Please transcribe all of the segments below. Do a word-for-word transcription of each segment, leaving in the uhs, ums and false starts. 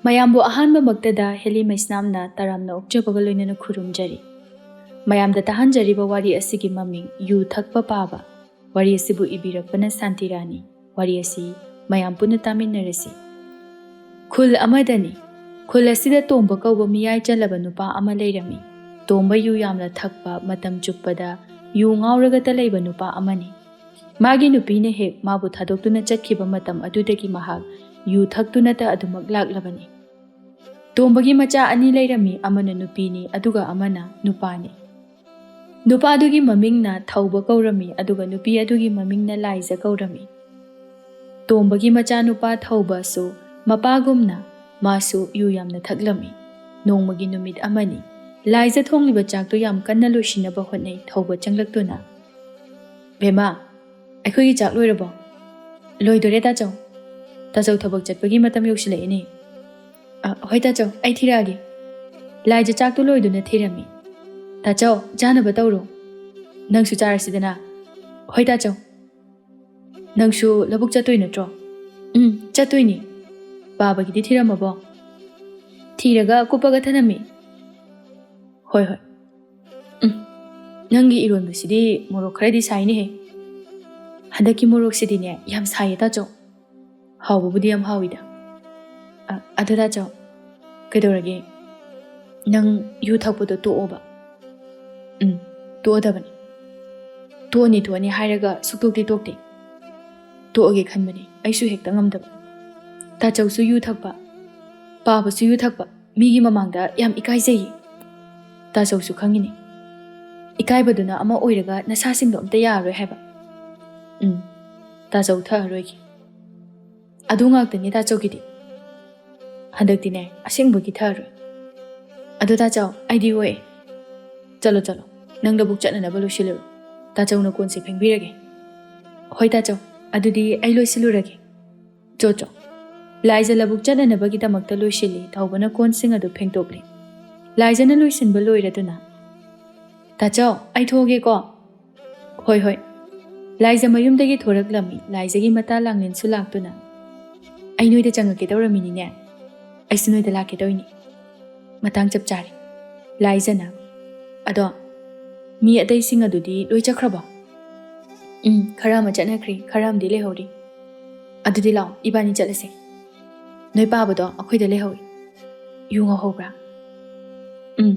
ꯃꯌꯥꯝꯕꯨ ꯑꯍꯥꯟꯕꯃꯛꯇꯗ ꯍꯦꯂꯤ ꯃꯩꯁꯅꯥꯝꯅ ꯇꯔꯥꯝꯅ ꯑꯣꯛꯆꯕꯒ ꯂꯣꯏꯅꯅ ꯈꯨꯔꯨꯝꯖꯔꯤ꯫ ꯃꯌꯥꯝꯗ ꯇꯥꯍꯟꯖꯔꯤꯕ ꯋꯥꯔꯤ ꯑꯁꯤꯒꯤ ꯃꯃꯤꯡ ꯌꯨ ꯊꯛꯄ ꯄꯥꯕ꯫ ꯋꯥꯔꯤ ꯑꯁꯤꯕꯨ ꯏꯕꯤꯔꯛꯄꯅ ꯁꯥꯟꯇꯤꯔꯥꯅꯤ꯫ ꯋꯥꯔꯤ ꯑꯁꯤ ꯃꯌꯥꯝ ꯄꯨꯟꯅ ꯇꯥꯃꯤꯟꯅꯔꯁꯤ꯫ ꯈꯨꯜ ꯑꯃꯗꯅꯤ꯫ ꯈꯨꯜ ꯑꯁꯤꯗ ꯇꯣꯝꯕ ꯀꯧꯕ ꯃꯤꯌꯥꯏ ꯆꯜꯂꯕ ꯅꯨꯄꯥ ꯑꯃ ꯂꯩꯔꯝꯃꯤ꯫ ꯇꯣꯝꯕ ꯌꯨ ꯌꯥꯝꯅ ꯊꯛꯄ, ꯃꯇꯝ ꯆꯨꯞꯄꯗ ꯌꯨ ꯉꯥꯎꯔꯒꯇ ꯂꯩꯕ ꯅꯨꯄꯥ ꯑꯃꯅꯤ꯫ ꯃꯥꯒꯤ ꯅꯨꯄꯤꯅ ꯍꯦꯛ ꯃꯥꯕꯨ ꯊꯥꯗꯣꯛꯇꯨꯅ ꯆꯠꯈꯤꯕ ꯃꯇꯝ ꯑꯗꯨꯗꯒꯤ ꯃꯍꯥꯛ ꯌꯨ ꯊꯛꯇꯨꯅꯇ ꯑꯗꯨꯃꯛ ꯂꯥꯛꯂꯕꯅꯤ꯫ ꯇꯣꯝꯕꯒꯤ ꯃꯆꯥ ꯑꯅꯤ ꯂꯩꯔꯝꯃꯤ, ꯑꯃꯅ ꯅꯨꯄꯤꯅꯤ ꯑꯗꯨꯒ ꯑꯃꯅ ꯅꯨꯄꯥꯅꯤ꯫ ꯅꯨꯄꯥꯗꯨꯒꯤ ꯃꯃꯤꯡꯅ ꯊꯧꯕ ꯀꯧꯔꯝꯃꯤ, ꯑꯗꯨꯒ ꯅꯨꯄꯤ ꯑꯗꯨꯒꯤ ꯃꯃꯤꯡꯅ ꯂꯥꯏꯖ ꯀꯧꯔꯝꯃꯤ꯫ ꯇꯣꯝꯕꯒꯤ ꯃꯆꯥꯅꯨꯄꯥ ꯊꯧꯕꯁꯨ ꯃꯄꯥꯒꯨꯝꯅ ꯃꯥꯁꯨ ꯌꯨ ꯌꯥꯝꯅ ꯊꯛꯂꯝꯃꯤ꯫ ꯅꯣꯡꯃꯒꯤ ꯅꯨꯃꯤꯠ ꯑꯃꯅꯤ꯫ ꯂꯥꯏꯖ ꯊꯣꯡꯂꯤꯕ ꯆꯥꯛꯇꯨ ꯌꯥꯝ ꯀꯟꯅ ꯂꯣꯏꯁꯤꯟꯅꯕ ꯍꯣꯠꯅꯩ꯫ ꯊꯧꯕ ꯆꯪꯂꯛꯇꯨꯅ, "ꯕꯦꯝꯃ, ꯑꯩꯈꯣꯏꯒꯤ ꯆꯥꯛ ꯂꯣꯏꯔꯕꯣ?" "ꯂꯣꯏꯗꯣꯔꯦ, ꯇꯥꯆꯧ꯫ ꯇꯥꯆꯧ ꯊꯕꯛ ꯆꯠꯄꯒꯤ ꯃꯇꯝ ꯌꯧꯁꯤꯜꯂꯛꯑꯦꯅꯦ꯫ ꯑ, ꯍꯣꯏ, ꯇꯥꯆꯧ, ꯑꯩ ꯊꯤꯔꯛꯑꯒꯦ꯫" ꯂꯥꯏꯖ ꯆꯥꯛꯇꯨ ꯂꯣꯏꯗꯨꯅ ꯊꯤꯔꯝꯃꯤ꯫ "ꯇꯥꯆꯧ, ꯆꯥꯅꯕ ꯇꯧꯔꯣ꯫ ꯅꯪꯁꯨ ꯆꯥꯔꯁꯤꯗꯅ꯫" "ꯍꯣꯏ, ꯇꯥꯆꯧ꯫" "ꯅꯪꯁꯨ ꯂꯧꯕꯨꯛ ꯆꯠꯇꯣꯏ ꯅꯠꯇ꯭ꯔꯣ?" "ꯎꯝ, ꯆꯠꯇꯣꯏꯅꯤ꯫" "ꯄꯥꯕꯒꯤꯗꯤ ꯊꯤꯔꯝꯃꯕꯣ?" "ꯊꯤꯔꯒ ꯀꯨꯞꯄꯒ ꯊꯅꯝꯃꯤ꯫" "ꯍꯣꯏ, ꯍꯣꯏ꯫ ꯎꯝ, ꯅꯪꯒꯤ ꯏꯔꯣꯟꯕꯁꯤꯗꯤ ꯃꯣꯔꯣꯛ ꯈꯔꯗꯤ ꯁꯥꯏꯅꯦꯍꯦ꯫" "ꯍꯟꯗꯛꯀꯤ ꯃꯣꯔꯣꯛꯁꯤꯗꯤꯅꯦ, ꯌꯥꯝ ꯁꯥꯏꯌꯦ, ꯇꯥꯆꯧ꯫ ꯍꯥꯎꯕꯕꯨꯗꯤ ꯌꯥꯝ ꯍꯥꯎꯋꯤꯗ꯫ ꯑ, ꯑꯗꯨ ꯇꯥꯆꯧ, ꯀꯩꯗꯧꯔꯒꯦ? ꯅꯪ ꯌꯨ ꯊꯛꯄꯗꯣ ꯇꯣꯛꯑꯣꯕ꯫" "ꯎꯝ, ꯇꯣꯛꯑꯗꯕꯅꯤ꯫ ꯇꯣꯛꯑꯅꯤ, ꯇꯣꯛꯑꯅꯤ ꯍꯥꯏꯔꯒ ꯁꯨꯛꯇꯣꯛꯇꯤ ꯇꯣꯛꯇꯦ꯫ ꯇꯣꯛꯑꯒꯦ ꯈꯟꯕꯅꯦ, ꯑꯩꯁꯨ ꯍꯦꯛꯇ ꯉꯝꯗꯕ꯫ ꯇꯥꯆꯧꯁꯨ ꯌꯨ ꯊꯛꯄ, ꯄꯥꯕꯁꯨ ꯌꯨ ꯊꯛꯄ, ꯃꯤꯒꯤ ꯃꯃꯥꯡꯗ ꯌꯥꯝ ꯏꯀꯥꯏꯖꯩꯌꯦ꯫ ꯇꯥꯆꯧꯁꯨ ꯈꯪꯉꯤꯅꯦ꯫ ꯏꯀꯥꯏꯕꯗꯨꯅ ꯑꯃ ꯑꯣꯏꯔꯒ ꯅꯁꯥꯁꯤꯡꯗꯣ ꯑꯝꯇ ꯌꯥꯔꯔꯣꯏ ꯍꯥꯏꯕ꯫" "ꯎꯝ, ꯇꯥꯆꯧ ꯊꯛꯑꯔꯣꯏꯒꯦ꯫ ꯑꯗꯨ ꯉꯥꯛꯇꯅꯤ ꯇꯥꯆꯧꯒꯤꯗꯤ꯫ ꯍꯟꯗꯛꯇꯤꯅꯦ, ꯑꯁꯦꯡꯕꯒꯤ ꯊꯛꯑꯔꯣꯏ꯫ ꯑꯗꯣ ꯇꯥꯆꯧ, ꯑꯩꯗꯤ ꯍꯣꯏ꯫ ꯆꯠꯂꯣ, ꯆꯠꯂꯣ, ꯅꯪ ꯂꯧꯕꯨꯛ ꯆꯠꯅꯅꯕ ꯂꯣꯏꯁꯤꯜꯂꯨꯔꯣ꯫ ꯇꯥꯆꯧꯅ ꯀꯣꯟꯁꯦ ꯐꯦꯡꯕꯤꯔꯒꯦ꯫" "ꯍꯣꯏ ꯇꯥꯆꯧ, ꯑꯗꯨꯗꯤ ꯑꯩ ꯂꯣꯏꯁꯤꯜꯂꯨꯔꯒꯦ꯫ ꯆꯣ, ꯆꯣ꯫" ꯂꯥꯏꯖ ꯂꯧꯕꯨꯛ ꯆꯠꯅꯅꯕꯒꯤꯗꯃꯛꯇ ꯂꯣꯏꯁꯤꯜꯂꯤ꯫ ꯊꯧꯕꯅ ꯀꯣꯟꯁꯤꯡ ꯑꯗꯨ ꯐꯦꯡꯗꯣꯛꯂꯤ꯫ ꯂꯥꯏꯖꯅ ꯂꯣꯏꯁꯤꯟꯕ ꯂꯣꯏꯔꯗꯨꯅ, "ꯇꯥꯆꯧ, ꯑꯩ ꯊꯣꯛꯑꯒꯦꯀꯣ꯫" "ꯍꯣꯏ, ꯍꯣꯏ꯫" ꯂꯥꯏꯖ ꯃꯌꯨꯝꯗꯒꯤ ꯊꯣꯔꯛꯂꯝꯃꯤ꯫ ꯂꯥꯏꯖꯒꯤ ꯃꯇꯥ ꯂꯥꯡꯂꯦꯟꯁꯨ ꯂꯥꯛꯇꯨꯅ, "ꯑꯩ ꯅꯣꯏꯗ ꯆꯪꯉꯛꯀꯦ ꯇꯧꯔꯝꯃꯤꯅꯤꯅꯦ꯫" ꯑꯩꯁꯨ ꯅꯣꯏꯗ ꯂꯥꯛꯀꯦ ꯇꯧꯔꯤꯅꯤ꯫ ꯃꯇꯥꯡ ꯆꯞ ꯆꯥꯔꯦ꯫ ꯂꯥꯏꯖꯅ꯫ ꯑꯗꯣ ꯃꯤ ꯑꯇꯩꯁꯤꯡ ꯑꯗꯨꯗꯤ ꯂꯣꯏ ꯆꯠꯈ꯭ꯔꯕꯣ? ꯎꯝ, ꯈꯔ ꯑꯃ ꯆꯠꯅꯈ꯭ꯔꯦ, ꯈꯔ ꯑꯃꯗꯤ ꯂꯩꯍꯧꯔꯤ꯫ ꯑꯗꯨꯗꯤ ꯂꯥꯛꯑꯣ, ꯏꯕꯥꯅꯤ ꯆꯠꯂꯁꯦ꯫ ꯅꯣꯏ ꯄꯥꯕꯗꯣ ꯑꯩꯈꯣꯏꯗ ꯂꯩꯍꯧꯏ꯫ ꯌꯨ ꯉꯧꯍꯧꯕ꯭ꯔꯥ? ꯎꯝ꯫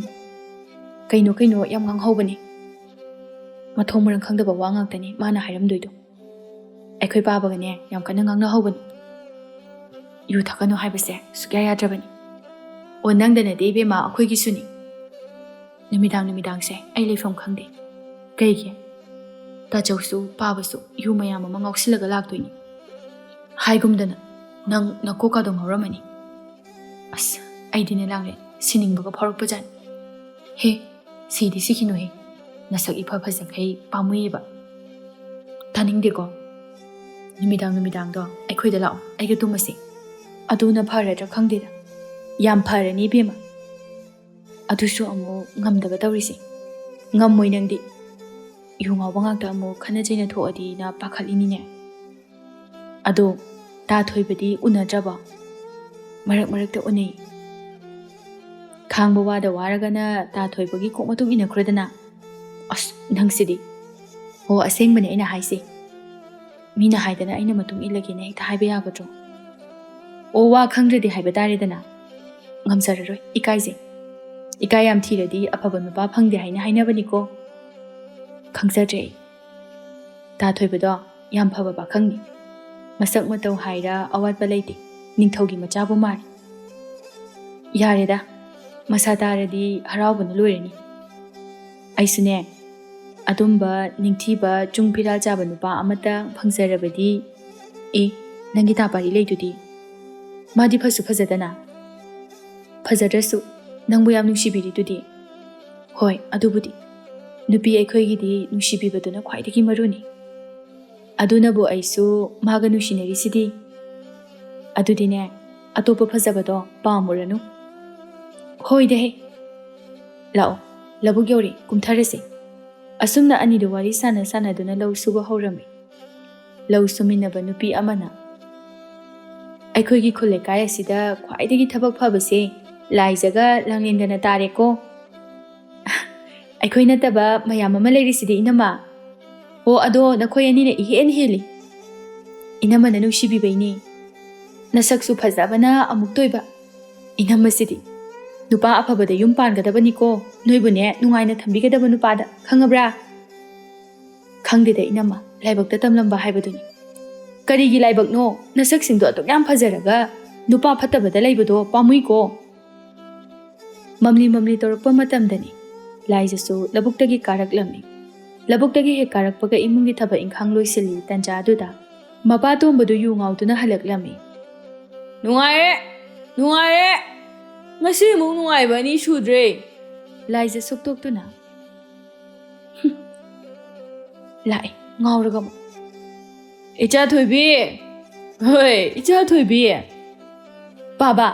ꯀꯩꯅꯣ ꯀꯩꯅꯣ ꯌꯥꯝ ꯉꯥꯡꯍꯧꯕꯅꯦ꯫ ꯃꯊꯣꯡ ꯃꯔꯝ ꯈꯪꯗꯕ ꯋꯥ ꯉꯥꯛꯇꯅꯦ ꯃꯥꯅ ꯍꯥꯏꯔꯝꯗꯣꯏꯗꯣ꯫ ꯑꯩꯈꯣꯏ ꯄꯥꯕꯒꯅꯦ ꯌꯥꯝ ꯀꯟꯅ ꯉꯥꯡꯅꯍꯧꯕꯅꯦ꯫ ꯌꯨ ꯊꯛꯀꯅꯨ ꯍꯥꯏꯕꯁꯦ ꯁꯨꯛꯌꯥ ꯌꯥꯗ꯭ꯔꯕꯅꯤ꯫ ꯑꯣ, ꯅꯪꯗ ꯅꯠꯇꯦ ꯏꯕꯦꯝꯃ, ꯑꯩꯈꯣꯏꯒꯤꯁꯨꯅꯤ꯫ ꯅꯨꯃꯤꯗꯥꯡ ꯅꯨꯃꯤꯗꯥꯡꯁꯦ ꯑꯩ ꯂꯩꯐꯝ ꯈꯪꯗꯦ꯫ ꯀꯩꯒꯤ? ꯇꯥꯆꯧꯁꯨ ꯄꯥꯕꯁꯨ ꯌꯨ ꯃꯌꯥꯝ ꯑꯃ ꯉꯥꯎꯁꯤꯜꯂꯒ ꯂꯥꯛꯇꯣꯏꯅꯤ꯫ ꯍꯥꯏꯒꯨꯝꯗꯅ ꯅꯪ ꯅꯀꯣꯛꯀꯥꯗꯣ ꯉꯥꯎꯔꯝꯃꯅꯤ꯫ ꯑꯁ, ꯑꯩꯗꯤꯅꯦ ꯂꯥꯡꯂꯦ, ꯁꯤꯅꯤꯡꯕꯒ ꯐꯥꯎꯔꯛꯄꯖꯥꯠꯅꯤ꯫ ꯍꯦ, ꯁꯤꯗꯤ ꯁꯤꯈꯤꯅꯨꯍꯦ꯫ ꯅꯁꯛ ꯏꯐ ꯐꯖꯈꯩ ꯄꯥꯝꯃꯨꯏꯌꯦꯕ꯫ ꯇꯥꯅꯤꯡꯗꯦꯀꯣ꯫ ꯅꯨꯃꯤꯗꯥꯡ ꯅꯨꯃꯤꯗꯥꯡꯗꯣ ꯑꯩꯈꯣꯏꯗ ꯂꯥꯛꯑꯣ, ꯑꯩꯒ ꯇꯨꯝꯃꯁꯤ꯫ ꯑꯗꯨꯅ ꯐꯔꯗ꯭ꯔꯥ ꯈꯪꯗꯦꯗ꯫ ꯌꯥꯝ ꯐꯔꯅꯤ ꯏꯕꯦꯝꯃ꯫ ꯑꯗꯨꯁꯨ ꯑꯃꯨꯛ ꯉꯝꯗꯕ ꯇꯧꯔꯤꯁꯦ꯫ ꯉꯝꯃꯣꯏ ꯅꯪꯗꯤ꯫ ꯌꯨ ꯉꯥꯎꯕ ꯉꯥꯛꯇ ꯑꯃꯨꯛ ꯈꯠꯅ ꯆꯩꯅ ꯊꯣꯛꯑꯗꯤꯅ ꯄꯥꯈꯠꯂꯤꯅꯤꯅꯦ꯫ ꯑꯗꯣ ꯇꯥ ꯊꯣꯏꯕꯗꯤ ꯎꯅꯗ꯭ꯔꯕꯣ? ꯃꯔꯛ ꯃꯔꯛꯇ ꯎꯅꯩ꯫ ꯈꯥꯡꯕ ꯋꯥꯗ ꯋꯥꯔꯒꯅ ꯇꯥ ꯊꯣꯏꯕꯒꯤ ꯀꯣꯛ ꯃꯇꯨꯡ ꯏꯟꯅꯈ꯭ꯔꯗꯅ꯫ ꯑꯁ, ꯅꯪꯁꯤꯗꯤ꯫ ꯍꯣ, ꯑꯁꯦꯡꯕꯅꯦ ꯑꯩꯅ ꯍꯥꯏꯁꯦ꯫ ꯃꯤꯅ ꯍꯥꯏꯗꯅ ꯑꯩꯅ ꯃꯇꯨꯡ ꯏꯜꯂꯒꯦꯅ ꯍꯦꯛꯇ ꯍꯥꯏꯕ ꯌꯥꯒꯗ꯭ꯔꯣ? ꯑꯣ, ꯋꯥ ꯈꯪꯗ꯭ꯔꯗꯤ ꯍꯥꯏꯕ ꯇꯥꯔꯦꯗꯅ꯫ ꯉꯝꯖꯔꯔꯣꯏ, ꯏꯀꯥꯏꯖꯩ꯫ ꯏꯀꯥꯏ ꯌꯥꯝ ꯊꯤꯔꯗꯤ ꯑꯐꯕ ꯅꯨꯄꯥ ꯐꯪꯗꯦ ꯍꯥꯏꯅ ꯍꯥꯏꯅꯕꯅꯤꯀꯣ꯫ ꯈꯪꯖꯗ꯭ꯔꯦ ꯑꯩ꯫ ꯇꯥ ꯊꯣꯏꯕꯗꯣ ꯌꯥꯝ ꯐꯕ ꯄꯥꯈꯪꯅꯤ꯫ ꯃꯁꯛ ꯃꯇꯧ ꯍꯥꯏꯔ ꯑꯋꯥꯠꯄ ꯂꯩꯇꯦ꯫ ꯅꯤꯡꯊꯧꯒꯤ ꯃꯆꯥꯕꯨ ꯃꯥꯜꯂꯤ꯫ ꯌꯥꯔꯦꯗ, ꯃꯁꯥ ꯇꯥꯔꯗꯤ ꯍꯔꯥꯎꯕꯅ ꯂꯣꯏꯔꯅꯤ꯫ ꯑꯩꯁꯨꯅꯦ, ꯑꯗꯨꯝꯕ ꯅꯤꯡꯊꯤꯕ ꯆꯨꯡ ꯐꯤꯔꯥꯜ ꯆꯥꯕ ꯅꯨꯄꯥ ꯑꯃꯇ ꯐꯪꯖꯔꯕꯗꯤ꯫ ꯑꯦ, ꯅꯪꯒꯤ ꯇꯥ ꯄꯥꯔꯤ ꯂꯩꯗꯨꯗꯤ꯫ ꯃꯥꯗꯤ ꯐꯁꯨ ꯐꯖꯗꯅ꯫ ꯐꯖꯗ꯭ꯔꯁꯨ ꯅꯪꯕꯨ ꯌꯥꯝ ꯅꯨꯡꯁꯤꯕꯤꯔꯤꯗꯨꯗꯤ꯫ ꯍꯣꯏ, ꯑꯗꯨꯕꯨꯗꯤ꯫ ꯅꯨꯄꯤ ꯑꯩꯈꯣꯏꯒꯤꯗꯤ ꯅꯨꯡꯁꯤꯕꯤꯕꯗꯨꯅ ꯈ꯭ꯋꯥꯏꯗꯒꯤ ꯃꯔꯨꯅꯤ꯫ ꯑꯗꯨꯅꯕꯨ ꯑꯩꯁꯨ ꯃꯥꯒ ꯅꯨꯡꯁꯤꯅꯔꯤꯁꯤꯗꯤ꯫ ꯑꯗꯨꯗꯤꯅꯦ, ꯑꯇꯣꯞꯄ ꯐꯖꯕꯗꯣ ꯄꯥꯝꯃꯨꯔꯅꯨ꯫ ꯍꯣꯏꯗ ꯍꯦ꯫ ꯂꯥꯛꯑꯣ, ꯂꯧꯕꯨꯛ ꯌꯧꯔꯦ, ꯀꯨꯝꯊꯔꯁꯦ꯫ ꯑꯁꯨꯝꯅ ꯑꯅꯤꯗꯨ ꯋꯥꯔꯤ ꯁꯥꯟꯅ ꯁꯥꯟꯅꯗꯨꯅ ꯂꯧ ꯁꯨꯕ ꯍꯧꯔꯝꯃꯤ꯫ ꯂꯧ ꯁꯨꯃꯤꯟꯅꯕ ꯅꯨꯄꯤ ꯑꯃꯅ, ꯑꯩꯈꯣꯏꯒꯤ ꯈꯨꯜ ꯂꯩꯀꯥꯏ ꯑꯁꯤꯗ ꯈ꯭ꯋꯥꯏꯗꯒꯤ ꯊꯕꯛ ꯐꯕꯁꯦ ꯂꯥꯏꯖꯒ ꯂꯥꯡꯂꯦꯟꯒꯅ ꯇꯥꯔꯦꯀꯣ꯫ ꯑꯩꯈꯣꯏ ꯅꯠꯇꯕ ꯃꯌꯥꯝ ꯑꯃ ꯂꯩꯔꯤꯁꯤꯗꯤ, ꯏꯅꯝꯃ꯫ ꯑꯣ, ꯑꯗꯣ ꯅꯈꯣꯏ ꯑꯅꯤꯅ ꯏꯍꯦꯟ ꯍꯦꯜꯂꯤ꯫ ꯏꯅꯝꯃꯅ ꯅꯨꯡꯁꯤꯕꯤꯕꯩꯅꯦ꯫ ꯅꯁꯛꯁꯨ ꯐꯖꯕꯅ ꯑꯃꯨꯛ ꯇꯣꯏꯕ꯫ ꯏꯅꯝꯃꯁꯤꯗꯤ ꯅꯨꯄꯥ ꯑꯐꯕꯗ ꯌꯨꯝ ꯄꯥꯟꯒꯗꯕꯅꯤꯀꯣ꯫ ꯅꯣꯏꯕꯨꯅꯦ ꯅꯨꯡꯉꯥꯏꯅ ꯊꯝꯕꯤꯒꯗꯕ ꯅꯨꯄꯥꯗ, ꯈꯪꯉꯕ꯭ꯔꯥ? ꯈꯪꯗꯦꯗ ꯏꯅꯝꯃ, ꯂꯥꯏꯕꯛꯇ ꯇꯝꯂꯝꯕ ꯍꯥꯏꯕꯗꯨꯅꯤ꯫ ꯀꯔꯤꯒꯤ ꯂꯥꯏꯕꯛꯅꯣ? ꯅꯁꯛꯁꯤꯡꯗꯣ ꯑꯗꯨꯛ ꯌꯥꯝ ꯐꯖꯔꯒ ꯅꯨꯄꯥ ꯐꯠꯇꯕꯗ ꯂꯩꯕꯗꯣ ꯄꯥꯝꯃꯨꯏꯀꯣ꯫ ꯃꯝꯂꯤ ꯃꯝꯂꯤ ꯇꯧꯔꯛꯄ ꯃꯇꯝꯗꯅꯤ ꯂꯥꯏꯖꯁꯨ ꯂꯧꯕꯨꯛꯇꯒꯤ ꯀꯥꯔꯛꯂꯝꯃꯤ꯫ ꯂꯧꯕꯨꯛꯇꯒꯤ ꯍꯦꯛ ꯀꯥꯔꯛꯄꯒ ꯏꯃꯨꯡꯒꯤ ꯊꯕꯛ ꯏꯪꯈꯥꯡ ꯂꯣꯏꯁꯤꯜꯂꯤ꯫ ꯇꯟꯖꯥ ꯑꯗꯨꯗ ꯃꯄꯥ ꯇꯣꯝꯕꯗꯨ ꯌꯨ ꯉꯥꯎꯗꯨꯅ ꯍꯜꯂꯛꯂꯝꯃꯤ꯫ "ꯅꯨꯡꯉꯥꯏꯔꯦ, ꯅꯨꯡꯉꯥꯏꯔꯦ, ꯉꯁꯤ ꯑꯃꯨꯛ ꯅꯨꯡꯉꯥꯏꯕ ꯑꯅꯤ ꯁꯨꯗ꯭ꯔꯦ!" ꯂꯥꯏꯖ ꯁꯨꯛꯇꯣꯛꯇꯨꯅ꯫ "ꯍꯨꯝ, ꯂꯥꯛꯑꯦ ꯉꯥꯎꯔꯒ ꯑꯃꯨꯛ꯫ ꯏꯆꯥ ꯊꯣꯏꯕꯤ! ꯍꯣꯏ, ꯏꯆꯥ ꯊꯣꯏꯕꯤ!" "ꯕꯥꯕꯥ,